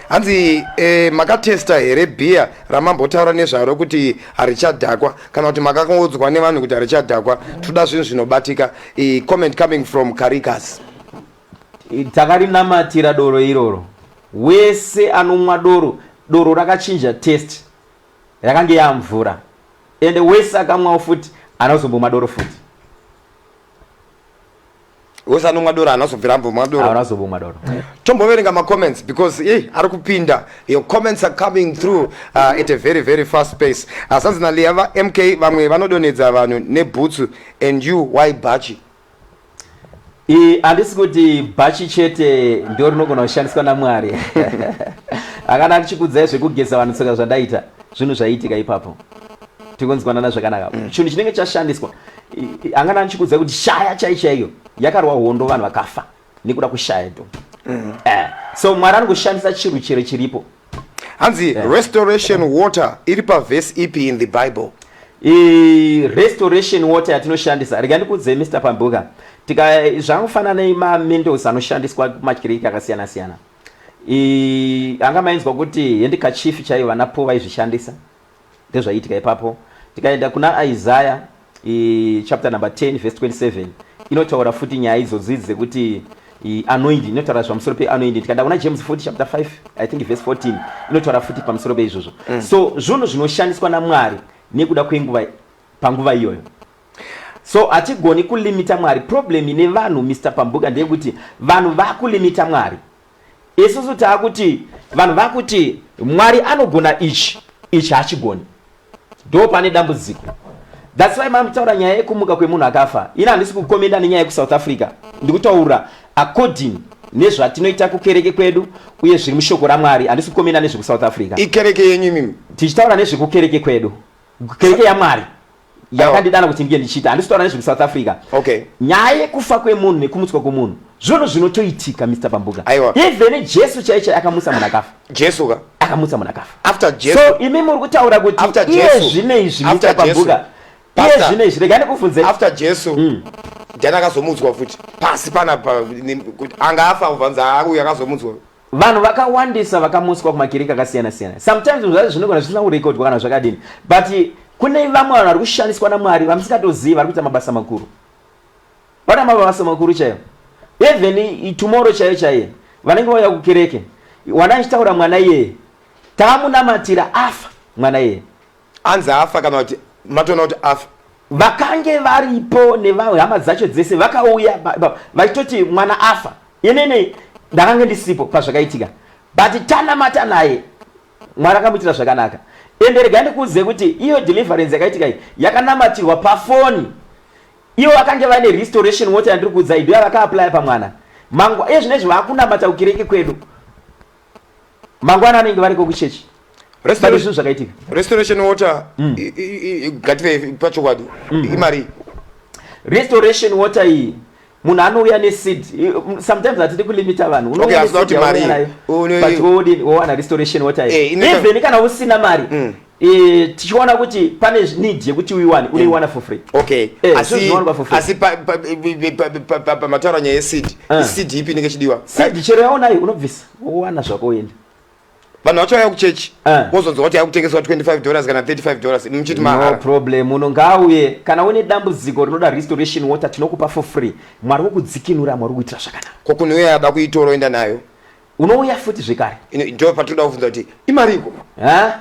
Hanzi makatesta here beer ramambotaura nezvaro kuti harichadhakwa kana kuti makangoudzwa nevanhu kuti harichadhakwa? Toda zvinhu zvinobatika. Comment coming from Caritas. Takarinamatira doro iroro. Wese anomwa doro, doro rakachinja taste. Yakange yamvura. Ende wese akamwawo futi anozombomwa doro futi. Wese anomwa doro anozobvira ambomwa doro. Anozombomwa doro. Tomboverenga macomments because ari kupinda. Your comments are coming through at a very very fast pace. Asanzi na Liava MK vamwe vanodonhedza vanhu nebhutsu and you why bhachi? Handisi kuti bhachi chete ndo rinogona kushandiswa naMwari. Akana ndichikudzai zvekugeza vanhu tsoka zvandaita, zvinhu zvaiitika ipapo. Tikunzwanana zvakanaka. Chinhu chinenge chashandiswa. Angana ndichikudzai kuti shaya chai chaiyo yakarwa hondo vanhu vakafa nekuda kushaya ndo. So Mwari anongoshandisa chinhu chero chiripo. Hanzi restoration water iri paverse ipi in the Bible? Restoration water yatinoshandisa, rega ndikuudze Mister Pambuka, tika zvangofanana nemaMentos anoshandiswa kumakereke akasiyana siyana. Anga mainzwa kuti handkerchief chaiyo vana Paul vaizvishandisa, ndezvaiitika ipapo. Tikaenda kuna Isaiah chapter number 10 verse 27 inotaura futi nyaya idzodzo idzi dzekuti anointing, inotaura zvamusoro peanointing. Tikaenda kuna James futi chapter 5 I think verse 14 inotaura futi pamusoro peizvozvo. So zvinhu zvinoshandiswa naMwari nekuda kwenguva panguva iyoyo. So hatigoni kulimita Mwari. Problem ine vanhu Mister Pambuka ndeyekuti vanhu vakulimita Mwari. Isusu taakuti vanhu vakuti Mwari anogona ichi, ichi haachigoni. Ndo pane dambudziko. That's why mamutaura nyaya yekumuka kwemunhu akafa. Ini handisi kukomenda nenyaya yekuSouth Africa. Ndikutaura according nezvatinoita kukereke kwedu uye zviri mushoko raMwari. Handisi kukomenda nezvekuSouth Africa. Ikereke yenyu imimi? Tichitaura nezvekukereke kwedu. Kereke yaMwari. Yakandidana kuti ndiye ndichiita. Handisi kutaura nezvekuSouth Africa. Nyaya yekufa kwemunhu nekumutswa kwemunhu zvinhu zvinotoitika Mister Pambuka. Aiwa. Even Jesu chaiye chaiye akamutsa munhu akafa. Jesu ka? Akamutsa munhu akafa. After Jesu. So imi muri kutaura kuti After iye Jesu. zvino izvi After Mister Jesu. Pambuka. Iye Pastor. zvino izvi rega ndikubvunze. After Jesu. Ndiani akazomutswa futi? Pasi panapa kuti anga afa kubva uyu akazomutswa. Vanhu vakawandisa vakamutswa kumakereke akasiyana siyana. Sometimes zvinhu zvacho zvinogona zvisina kurekodwa kana zvakadini. But kune vamwe vanhu vari kushandiswa naMwari vamusingatozivi vari kuita mabasa makuru. Vana mabasa makuru chaiwo. Even tomorrow chaiyo chaiye vanenge vauya kukereke. Wana achitaura mwana iyeye. Tamunamatira afa mwana iyeye. Anzi afa kana kuti matoona kuti afa? Vakange varipo nehama dzacho dzese vakauya vachitoti mwana afa. Inini ndakange ndisipo pazvakaitika. But tanamata naye Mwari akamuitira zvakanaka. Ende rega ndikuudze kuti iyo deliverance yakaitika iyi yakanamatirwa pafoni. Ivo vakange vaine restoration water yandiri kuudzai ndiyo yavakaapplya pamwana. Mangwa iye zvinezvi vakunamata kukereke kwedu. Mangwana anenge variko kuchechi. But zvinhu zvakaitika. Restoration water ngative pachokwadi imari. Restoration water iyi munhu anouya neseed sometimes hatidi kulimita vanhu Okay, unouya asi neseed kuti mari yauya nayo une- but wodini wowana restoration water iyi Eh, inoita- even kana usina mari eh, tichiona kuti pane need yekuti uiwane unoiwana for free. Okay. Eh, Asi zvinowanikwa for free. asi pa pa pa pa pa pamataura nyaya yeseed. Seed ipi inenge ichidiwa? Seed chero yaunayo unobvisa wowana zvako uende. Vanhu vacho vauya kuchechi vozonzwa kuti yakutengeswa $25 kana $35 muchiti No mahara. problem, uno ngauye kana une dambudziko rinoda restoration water tinokupa for free. Mwari wokudzikinura, Mwari wokuitira zvakanaka. Ko kunouya ada kuitora oenda nayo? Unouya futi zvekare. Ndo patinoda kubvunza kuti imariko? Ha?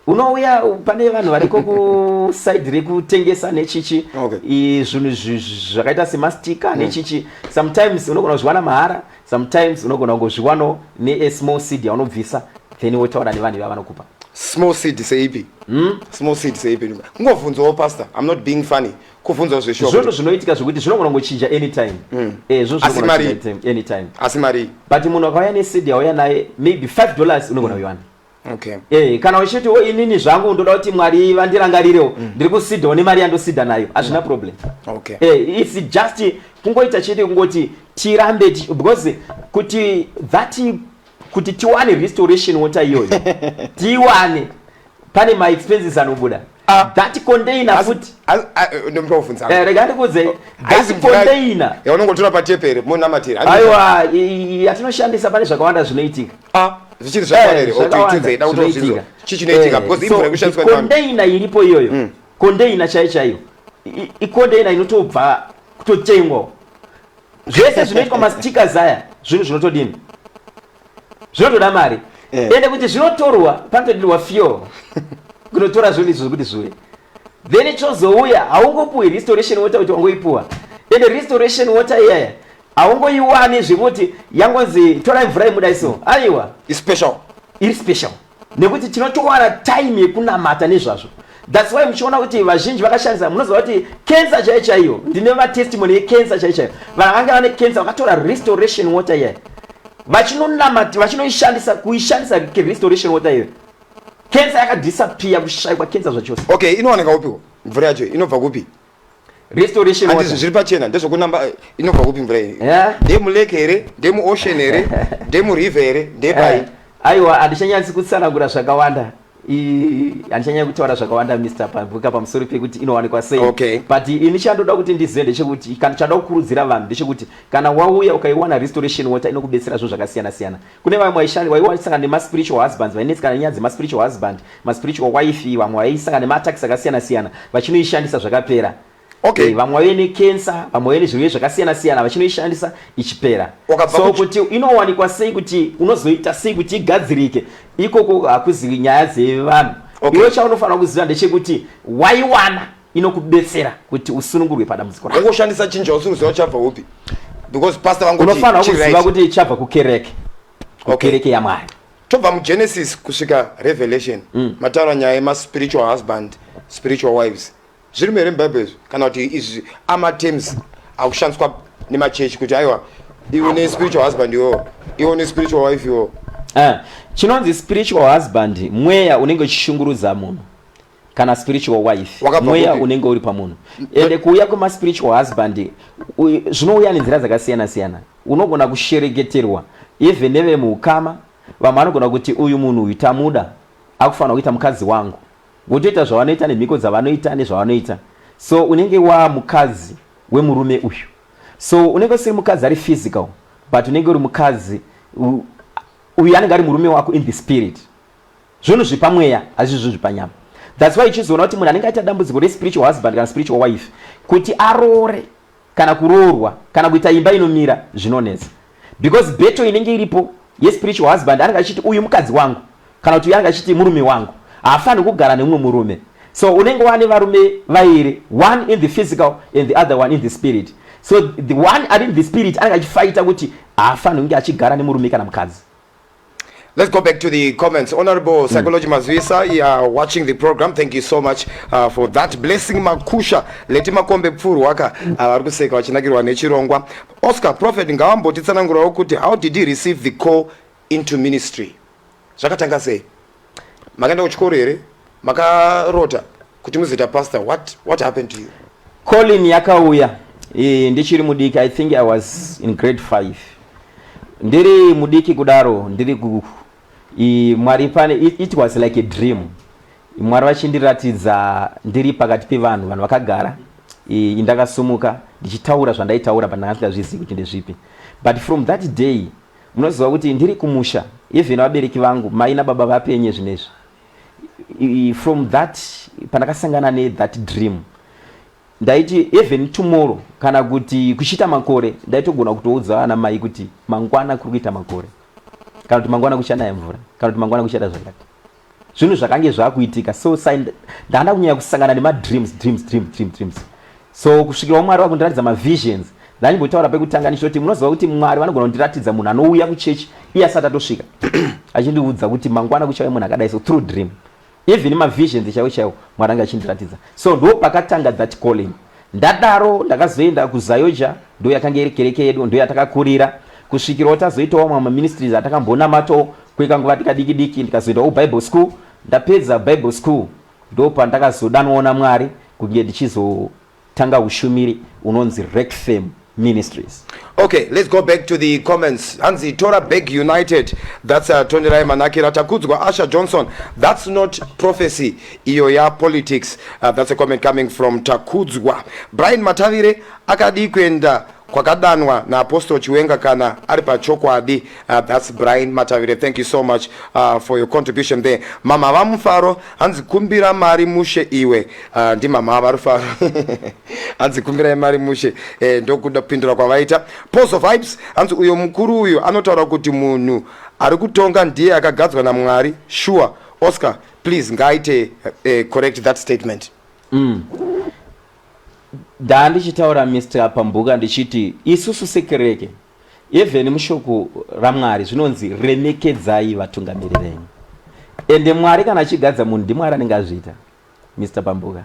Unouya pane vanhu variko kuside rekutengesa nechichi. Zvinhu zvakaita semastika nechichi. Sometimes unogona kuzviwana mahara, sometimes unogona kungozviwanawo ne small seed yaunobvisa then wotaura nevanhu ivava vanokupa. Small seed seipi? Small seed seipi? Kungovhunzawo pastor, I'm not being funny. Kuvhunzawo zveshuwa. Zvinhu zvinoitika zvekuti zvinogona kungochinja anytime. Zvinhu Asi zvinogona mari? kuchinja anytime. Asi mari? But munhu akauya neseed yauya naye maybe $5 unogona kuiwana. Okay. Kana uchiti wo inini zvangu ndoda kuti Mwari vandirangarirewo, ndiri kusidhawo nemari yandosidha nayo, hazvina problem. Okay. It's just kungoita chete kungoti tirambe because kuti that kuti tiwane restoration water iyoyo tiwane pane ma expenses anobuda. That container futi. Ndomubvunza. Rega ndikuudze, Haizi that mvura container yaunongotora patepere munamatira. Aiwa, yatinoshandisa pane zvakawanda zvinoitika. Zvichiri zvakawanda here? Zvakawanda Okay, tiudze, da kutozvinzwa. zvinoitika. Chii chinoitika? Because imvura ikushandiswa The nevanhu. container iripo iyoyo, container chaiyo chaiyo, icontainer inotobva kutotengwa. Zvese zvinoitwa mastickers aya, zvinhu zvinotodini? Zvinotoda mari. Ende kuti zvinotorwa, panotodirwa fuel. Kunotora zvinhu izvo kuti zviuye. Then chozouya, haungopuwi restoration water kuti wangoipuwa. Ende restoration water iyaya, haungoiwani zvekuti yangonzi torai mvura imuda iso. Aiwa. It's special. Iri special. Nekuti tinotowana time yekunamata nezvazvo. That's why muchiona kuti vazhinji vakashandisa, munoziva kuti cancer chaiyo chaiyo, ndine matestimony yecancer chaiyo chaiyo. Vanhu vanga vane cancer vakatora restoration water iyaya. Vachinonamata, vachinoishandisa, kuishandisa restoration water iyoyo. Cancer yakadisappear, kushaikwa cancer zvachose. Okay, inowanika kupiko? Mvura yacho inobva kupi? Restoration Handizvo water. zviri pachena, ndezvekunamba inobva kupi mvura iyi? Ndemulake here? Ndemuocean here? Ndemuriver here? Ndepai? Aiwa, handichanyatsi kutsanangura zvakawanda. Handichanyanyi kutaura zvakawanda Mr. Pambuka pamusoro pekuti inowanikwa sei. Okay. But ini chandoda kuti ndizive ndechekuti, kana chandoda kukurudzira vanhu ndechekuti kana wauya ukaiwana restoration water inokubetsera zvinhu zvakasiyana siyana. Kune vamwe vaisangana nema-spiritual husbands, vainetsana nenyaya dzema-spiritual husband, ma-spiritual wife, vamwe vaisangana nema-attacks akasiyana siyana, vachinoishandisa zvakapera. Okay. Vamwe vaive necancer, vamwe vaive nezvirwere zvakasiyana siyana, vachinoishandisa ichipera. Wakabva So kuti inowanikwa sei, kuti unozoita sei kuti igadzirike, ikoko hakuzi nyaya dzevanhu. Okay. Iwe chaunofanira kuziva ndechekuti waiwana inokubetsera kuti usunungurwe padambudziko rako. Ungoshandisa chinhu chausiri kuziva chabva upi? Because pastor vangoti unofanira chiri kuziva right. kuti chabva kukereke. Kukereke yaMwari. Tobva muGenesis kusvika Revelation. Mataura nyaya yema-spiritual husband, spiritual wives. Zviri here muBhaibheri izvi? Kana kuti izvi amaterms akushandiswa nemachechi kuti aiwa iwe ne-spiritual husband iwewo, iwe ne-spiritual wife iwewo. Chinonzi spiritual husband mweya unenge uchishungurudza munhu, kana spiritual wife Wakabva mweya kupi? unenge uri pamunhu. Ende kuuya kwema-spiritual husband zvinouya nenzira dzakasiyana siyana. Unogona kushereketerwa even nevemuukama, vamwe vanogona kuti uyu munhu uyu tamuda, akufanira kuita mukadzi wangu, votoita zvavanoita nemhiko dzavanoita nezvavanoita. So unenge waa mukadzi wemurume uyu, so unenge usiri mukadzi ari physical, but unenge uri mukadzi uyu anenge ari murume wako in the spirit. Zvinhu zvepamweya hazvisi zvinhu zvepanyama. That's why uchizoona kuti munhu anenge aita dambudziko respiritual husband kana spiritual wife, kuti aroore kana kuroorwa kana kuita imba inomira zvinonetsa, because battle inenge iripo yespiritual husband, anenge achiti uyu mukadzi wangu, kana kuti uyu anenge achiti murume wangu, haafaniri kugara nemumwe murume. So unenge wane varume vairi, one in the physical and the other one in the spirit. So the one ari in the spirit anenge achifaita kuti haafaniri kunge achigara nemurume kana mukadzi. Let's go back to the comments. Honorable Psychology Mazwisa, you are watching the program. Thank you so much for that. Blessing Makusha, Leti Makombe Pfurwaka, vari kuseka vachinakirwa nechirongwa. Oscar Prophet ngavambotitsanangurawo kuti how did he receive the call into ministry? Zvakatanga sei? Makaenda kuchikoro here? Makarota kuti muzoita pastor? What happened to you? Calling yakauya ndichiri mudiki. I think I was in grade 5. Ndiri mudiki kudaro, ndiri ku Mwari pane it was like a dream. Mwari vachindiratidza ndiri pakati pevanhu, vanhu vakagara, indakasumuka ndichitaura zvandaitaura, but ndanga ndisingazvizivi kuti ndezvipi. But from that day, munoziva kuti ndiri kumusha, even vabereki vangu, mai nababa vapenye zvinezvi. From that, pandakasangana nethat dream, ndaiti even tomorrow kana kuti kuchiita makore, ndaitogona kutoudza ana mai kuti mangwana kuri kuita makore, kana kuti mangwana kuchanaya mvura, kana kuti mangwana kuchaita zvakati. Zvinhu zvakange zvakuitika. So ndanda kunyanya kusangana nemadreams, dreams, dream, dream, dreams. So kusvikirawo Mwari vakundiratidza mavisions. Ndandimbotaura pekutanga ndichitoti munoziva kuti Mwari vanogona kundiratidza munhu anouya kuchechi iye asati atosvika, achindiudza kuti mangwana kuchauya munhu akadai. So through dream, even mavisions chaiwo chaiwo, Mwari anga achindiratidza. So ndo pakatanga that calling. Ndadaro ndakazoenda kuZAOGA, ndo yakanga iri kereke yedu, ndo yatakakurira kusvikirawo tazoitawo mamwe maministries atakambonamatawo kwekanguva tikadiki diki. Ndikazoendawo Bible school. Ndapedza Bible school, ndo pandakazodanwawo naMwari kunge ndichizotanga ushumiri unonzi Rekfam Ministries. Okay, let's go back to the comments. Hanzi Tora Beg United. That's Tonderai Manakira. Takudzwa Asha Johnson. That's not prophecy. Iyo ya politics. That's a comment coming from Takudzwa. Brian Matavire akadi kuenda kwakadanwa naApostle Chiwenga kana ari pachokwadi. That's Brian Matavire. Thank you so much for your contribution there. Mama vaMufaro, hanzi kumbira mari mushe iwe. Ndimama vaRufaro, hanzi kumbirai mari mushe. Ndokuda kupindura kwavaita. Pozo Vibes, hanzi uyo mukuru uyu anotaura kuti munhu ari kutonga ndiye akagadzwa naMwari. Sure, Oscar, please ngaaite correct that statement. Ndaa ndichitaura, Mr Pambuka, ndichiti isusu sekereke, even mushoko raMwari zvinonzi remekedzai vatungamiri venyu. Ende Mwari kana achigadza munhu, ndiMwari anenge azviita. Mr Pambuka,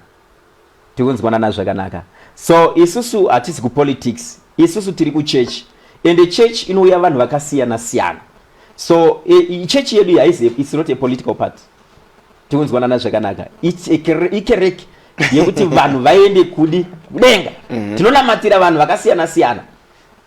tikunzwanana zvakanaka? So isusu hatisi kupolitics, isusu tiri kuchechi, ende church inouya vanhu vakasiyana siyana. So chechi yedu haizi, it's not a political party. Tikunzwanana zvakanaka? Ikereke yekuti vanhu vaende kudi kudenga. Tinonamatira vanhu vakasiyana siyana.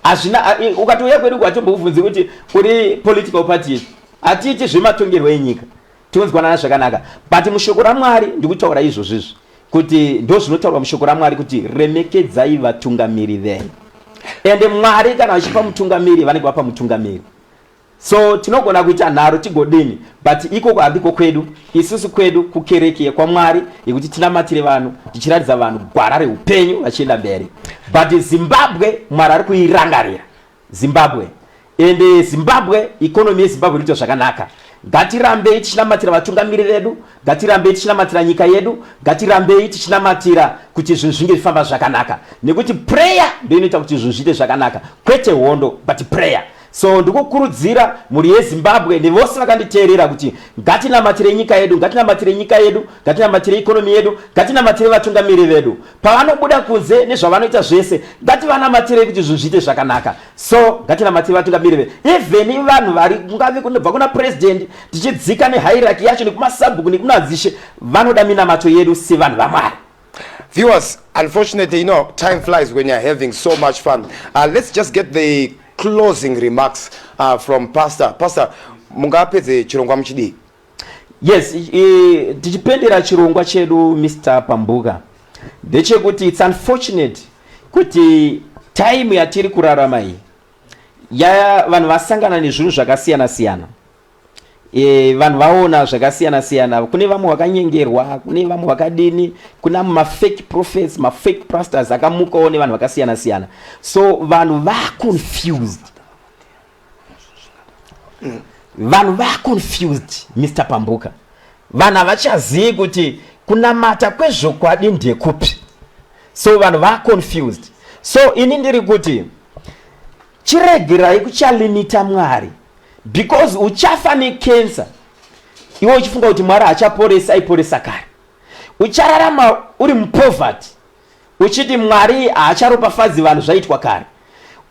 Hazvina ukatouya kwedu kwatombobvunzi kuti uri political party ipi. Hatiiti zvematongerwo enyika. Tikunzwanana zvakanaka? But mushoko raMwari ndikutaura izvozvizvi kuti ndo zvinotaurwa mushoko raMwari kuti remekedzai vatungamiri venyu. Ende Mwari kana vachipa mutungamiri, vanenge vapa mutungamiri. So tinogona kuita nharo tigodini, but ikoko handiko kwedu isusu. Kwedu kukereke yekwaMwari yekuti tinamatire vanhu, tichiratidza vanhu gwara reupenyu vachienda mberi. But Zimbabwe, Mwari ari kuirangarira Zimbabwe, ende Zimbabwe, economy yeZimbabwe iri kuita zvakanaka. Ngatirambei tichinamatira vatungamiri vedu, ngatirambei tichinamatira nyika yedu, ngatirambei tichinamatira kuti zvinhu zvinge zvifamba zvakanaka, nekuti prayer ndo inoita kuti zvinhu zviite zvakanaka, kwete hondo, but prayer. So ndikukurudzira mhuri yeZimbabwe nevose vakanditeerera kuti ngatinamatire nyika yedu, ngatinamatire nyika yedu, ngatinamatire economy yedu, ngatinamatire vatungamiri vedu pavanobuda kunze nezvavanoita zvese. Ngativanamatirei kuti zvinhu zviite zvakanaka. So ngatinamatire vatungamiri vedu, even vanhu vari kungave kunobva kuna president tichidzika nehierarchy yacho, nekumasabhuku nekunadzishe, vanoda minamato yedu sevanhu vaMwari. Viewers, unfortunately, time flies when you're having so much fun. Let's just get the closing remarks from Pastor. Pastor, mungapedze chirongwa muchidii? Yes, tichipendera chirongwa chedu, Mr Pambuka, ndechekuti it's unfortunate kuti time yatiri kurarama iyi ya vanhu vasangana nezvinhu zvakasiyana siyana. Vanhu vaona zvakasiyana siyana. Kune vamwe vakanyengerwa, kune vamwe vakadini, kuna mafake prophets, mafake pastors akamukawo nevanhu vakasiyana siyana. So vanhu vaconfused, vanhu vaconfused, Mr Pambuka. Vanhu havachazivi kuti kunamata kwezvokwadi ndekupi. So vanhu vaconfused. So ini ndiri kuti chiregerai kuchalimita Mwari. Because uchafa necancer iwe uchifunga kuti Mwari hachaporesi, aiporesa kare. Uchararama uri mupoverty uchiti Mwari haacharopafadzi vanhu zvaitwa kare.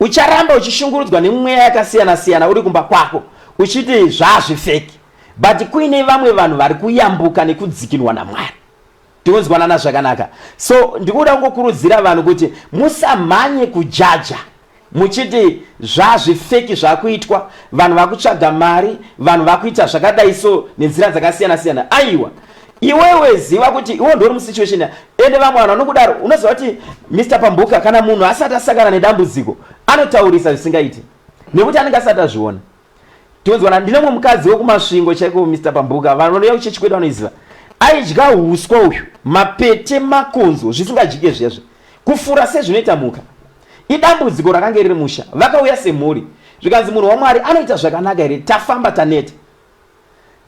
Ucharamba uchishungurudzwa nemweya yakasiyana siyana uri kumba kwako uchiti zvazvifeki, but kuine vamwe vanhu vari kuyambuka nekudzikinwa naMwari. Tinonzwanana zvakanaka. So ndikuda kungokurudzira vanhu kuti musamhanye kujaja muchiti zvazvifeki zvakuitwa, vanhu vakutsvaga mari, vanhu vakuita zvakadai so nenzira dzakasiyana siyana. Aiwa, iwewe ziva kuti iwe ndori musituation ya ende vamwe vanhu vanokudaro. Unoziva kuti Mr Pambuka, kana munhu asati asangana nedambudziko anotaurisa zvisingaiti nekuti anenge asati azviona. Tonzwana, ndine mumwe mukadzi wekuMasvingo chaiko Mr Pambuka, vanhu vanouya kuchechi kwedu vanoiziva. Aidya huswa uyu, mapete, makonzo, zvisingadyike zviya zviya. Kufura sezvinoita mhuka. Idambudziko rakange riri musha. Vakauya semhuri. Zvikanzi munhu waMwari anoita zvakanaka here? Tafamba taneta.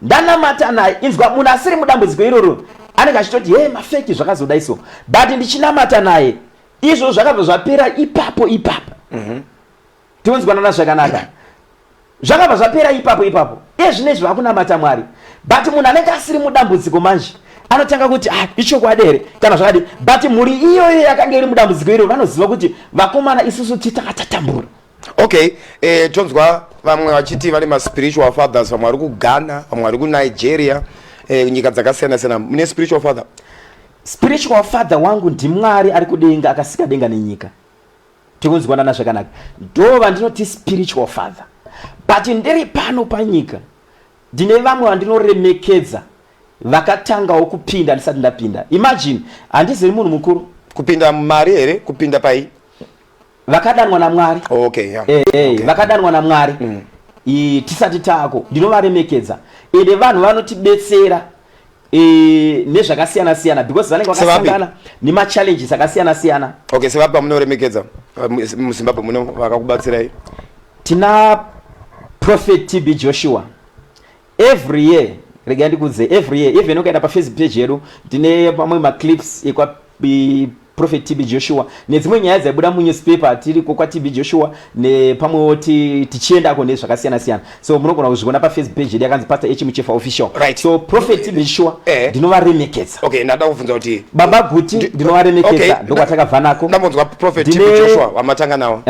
Ndanamata naye. Inzwa, munhu asiri mudambudziko iroro anenge achitoti hey, mafeki zvakazodai so. But ndichinamata naye izvo zvakabva zvapera ipapo ipapo. Tinonzwanana zvakanaka. Zvakabva zvapera ipapo ipapo. Iye zvino izvi vakunamata Mwari. But munhu anenge asiri mudambudziko manje anotanga kuti ah, ichokwadi here kana zvakadi. But mhuri iyoyo yakanga iri mudambudziko iro vanoziva kuti vakomana isusu titakatambura. Okay, tonzwa vamwe vachiti vane maspiritual fathers, vamwe vari kuGhana, vamwe vari kuNigeria, nyika dzakasiyana siyana. Mune spiritual father? Spiritual father wangu ndiMwari ari kudenga akasika denga nenyika. Tikunzwanana zvakanaka. Ndo vandinoti spiritual father. But ndiri pano panyika ndine vamwe vandinoremekedza vakatangawo kupinda ndisati ndapinda. Imagine, handiziri munhu mukuru. Kupinda mari here? Kupinda pai? Vakadanwa naMwari. Oh, okay, yeah. Okay. Vakadanwa naMwari. Tisati taako ndinovaremekedza. Ende vanhu vanotibetsera nezvakasiyana siyana because vanenge vakasangana nemachallenges akasiyana siyana. Okay, sevapi vamunoremekedza muZimbabwe muno vakakubatsirai? Tina Prophet TB Joshua. Every year, regai ndikudze, every year even ukaenda paFacebook page yedu ndine pamwe maclips ekwa Prophet TB Joshua nedzimwe nyaya dzaibuda munewspaper tiriko kwaTB Joshua nepamwewo tichiendako nezvakasiyana siyana. So munogona kuzviona paFacebook page yedu yakanzi Pastor H Muchefa Official. Right. So Prophet TB Joshua ndinovaremekedza. Okay, ndada kubvunza kuti Baba Guti ndinovaremekedza, ndokwatakabva nako. Ndambonzwa Prophet TB Joshua wamatanga nawo.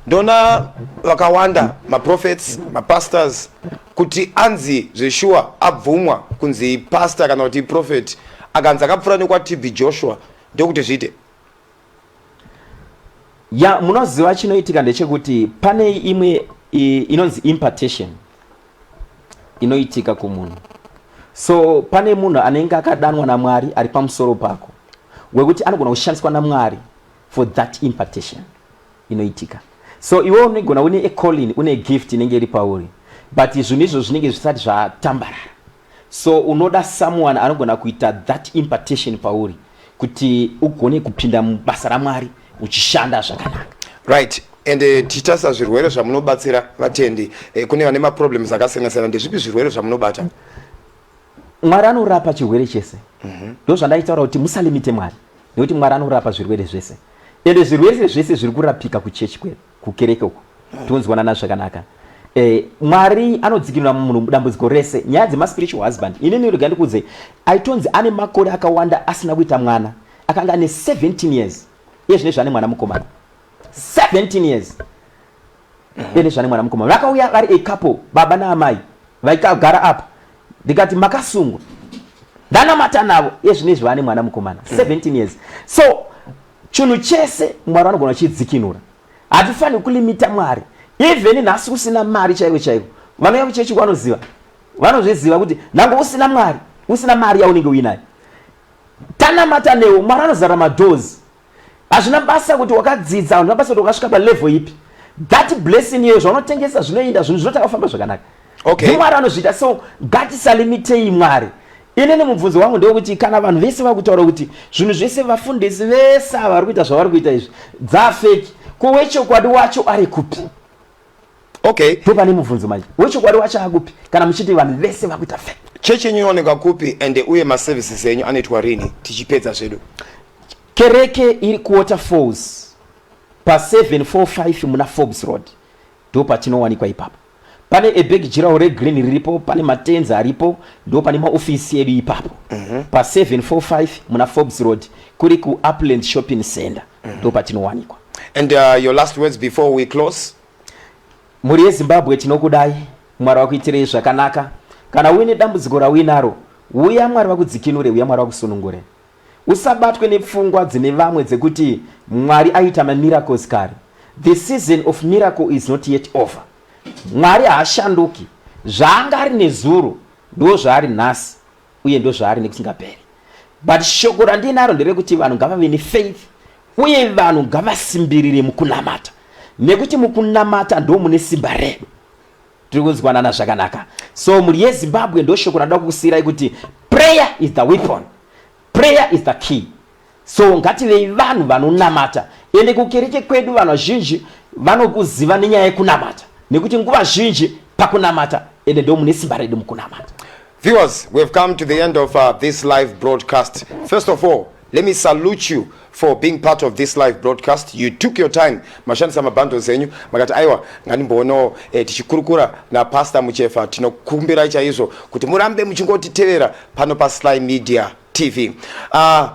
Ndona vakawanda maprophets, mapastors kuti anzi zveshuwa abvumwa kunzi pastor kana kuti prophet akanzi akapfuura nekwaTB Joshua ndokuti zviite. Ya, munoziva chinoitika ndechekuti pane imwe inonzi impartation inoitika kumunhu. So pane munhu anenge akadanwa naMwari ari pamusoro pako wekuti anogona kushandiswa naMwari for that impartation inoitika. So iwe unogona une a calling, une gift inenge iri pauri, but zvinhu izvo zvinenge zvisati zvatambarara. So unoda someone anogona kuita that impartation pauri kuti ugone kupinda mubasa raMwari uchishanda zvakanaka. Right. And tichitarisa zvirwere zvamunobatsira vatendi, kune vane maproblems akasiyana siyana, ndezvipi zvirwere zvamunobata? Mwari anorapa chirwere chese. Ndo zvandaitaura kuti musalimite Mwari, nekuti Mwari anorapa zvirwere zvese. Ende zvirwere zvese zviri kurapika kuchechi kwedu, kukereke uko. Tonzwanana zvakanaka. Mwari anodzikinura munhu dambudziko rese. Nyaya dzemaspiritual husband, inini rega ndikuudze, aitonzi ane makore akawanda asina kuita mwana, akanga ane 17 years, iye zvine zvane mwana mukomana 17 years, iye nezvane mwana mukomana. Vakauya vari a couple, baba naamai, vaikagara apa, ndikati makasungwa, ndanamata navo, iye zvine zvane mwana mukomana 17 years. So chinhu chese Mwari vanogona kuchidzikinura. Hatifaniri kulimita Mwari. Even nhasi usina mari chaiko chaiko, vanouya kuchechi vanoziva, vanozviziva kuti nhango usina Mwari, usina mari yaunenge uinayo, tanamata newo, Mwari anozara madoors. Hazvina basa kuti wakadzidza, hazvina basa kuti wakasvika palevel ipi, that blessing iyoyo zvaunotengesa zvinoenda, zvinhu zvinotanga kufamba zvakanaka. NdiMwari anozviita. So ngatisalimitei Mwari. Inini mubvunzo wangu ndewekuti kana vanhu vese vakutaura kuti zvinhu zvese vafundisi vese ava vari kuita zvavari kuita izvi dzafeki, ko wechokwadi wacho ari kupi? Ndo pane mubvunzo manje, wechokwadi wacho akupi kana muchiti vanhu vese vakuita fake? Chechi yenyu inoonekwa kupi ende uye maservices enyu anoitwa rini? Tichipedza zvedu. Kereke iri kuWaterfalls pa 745 muna Forbes Road, ndo patinowanikwa ipapo. Pane a big jirawo regreen riripo, pane matenzi aripo, ndo pane maofisi edu ipapo. Pa 745 muna Forbes Road kuri kuUpland Shopping Center. Ndo patinowanikwa. And your last words before we close? Mhuri yeZimbabwe tinokudai, Mwari vakuitirei zvakanaka. Kana uine dambudziko rauinaro, uya Mwari vakudzikinure, uya Mwari vakusunungure. Usabatwe nepfungwa dzine vamwe dzekuti Mwari aita mamiracles kare. The season of miracle is not yet over. Mwari haashanduki. Zvaanga ari nezuro ndozvaari nhasi uye ndozvaari nekusingaperi. But shoko randinaro nderekuti vanhu ngavave nefaith uye vanhu ngavasimbirire mukunamata nekuti mukunamata ndo mune simba redu. Tiri kunzwanana zvakanaka. So mhuri yeZimbabwe ndoshoko randinoda kukusiirai kuti prayer is the weapon. Prayer is the key. So ngativei vanhu vanonamata. Ende kukereke kwedu vanhu vazhinji vanokuziva nenyaya yekunamata nekuti nguva zhinji pakunamata ende ndo mune simba redu mukunamata. Viewers, we've come to the end of this live broadcast. First of all, let me salute you for being part of this live broadcast. You took your time, mashandisa mabundles enyu, makati aiwa ngandimboonao tichikurukura naPastor Muchefa. Tinokumbirai chaizvo kuti murambe muchingotitevera pano paSly Media TV.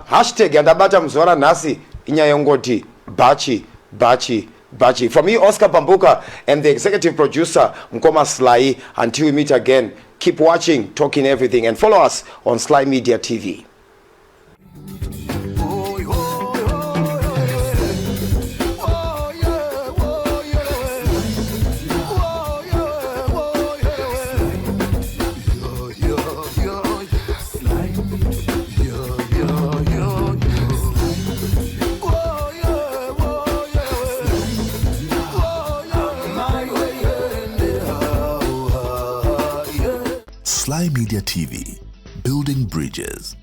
Hashtag yandabata muzuva ranhasi inyaya yongoti bachi bachi bachi. From me, Oscar Pambuka, and the executive producer Mkoma Sly. Until we meet again, keep watching Talking Everything and follow us on Sly Media TV. Sly Media TV, building bridges.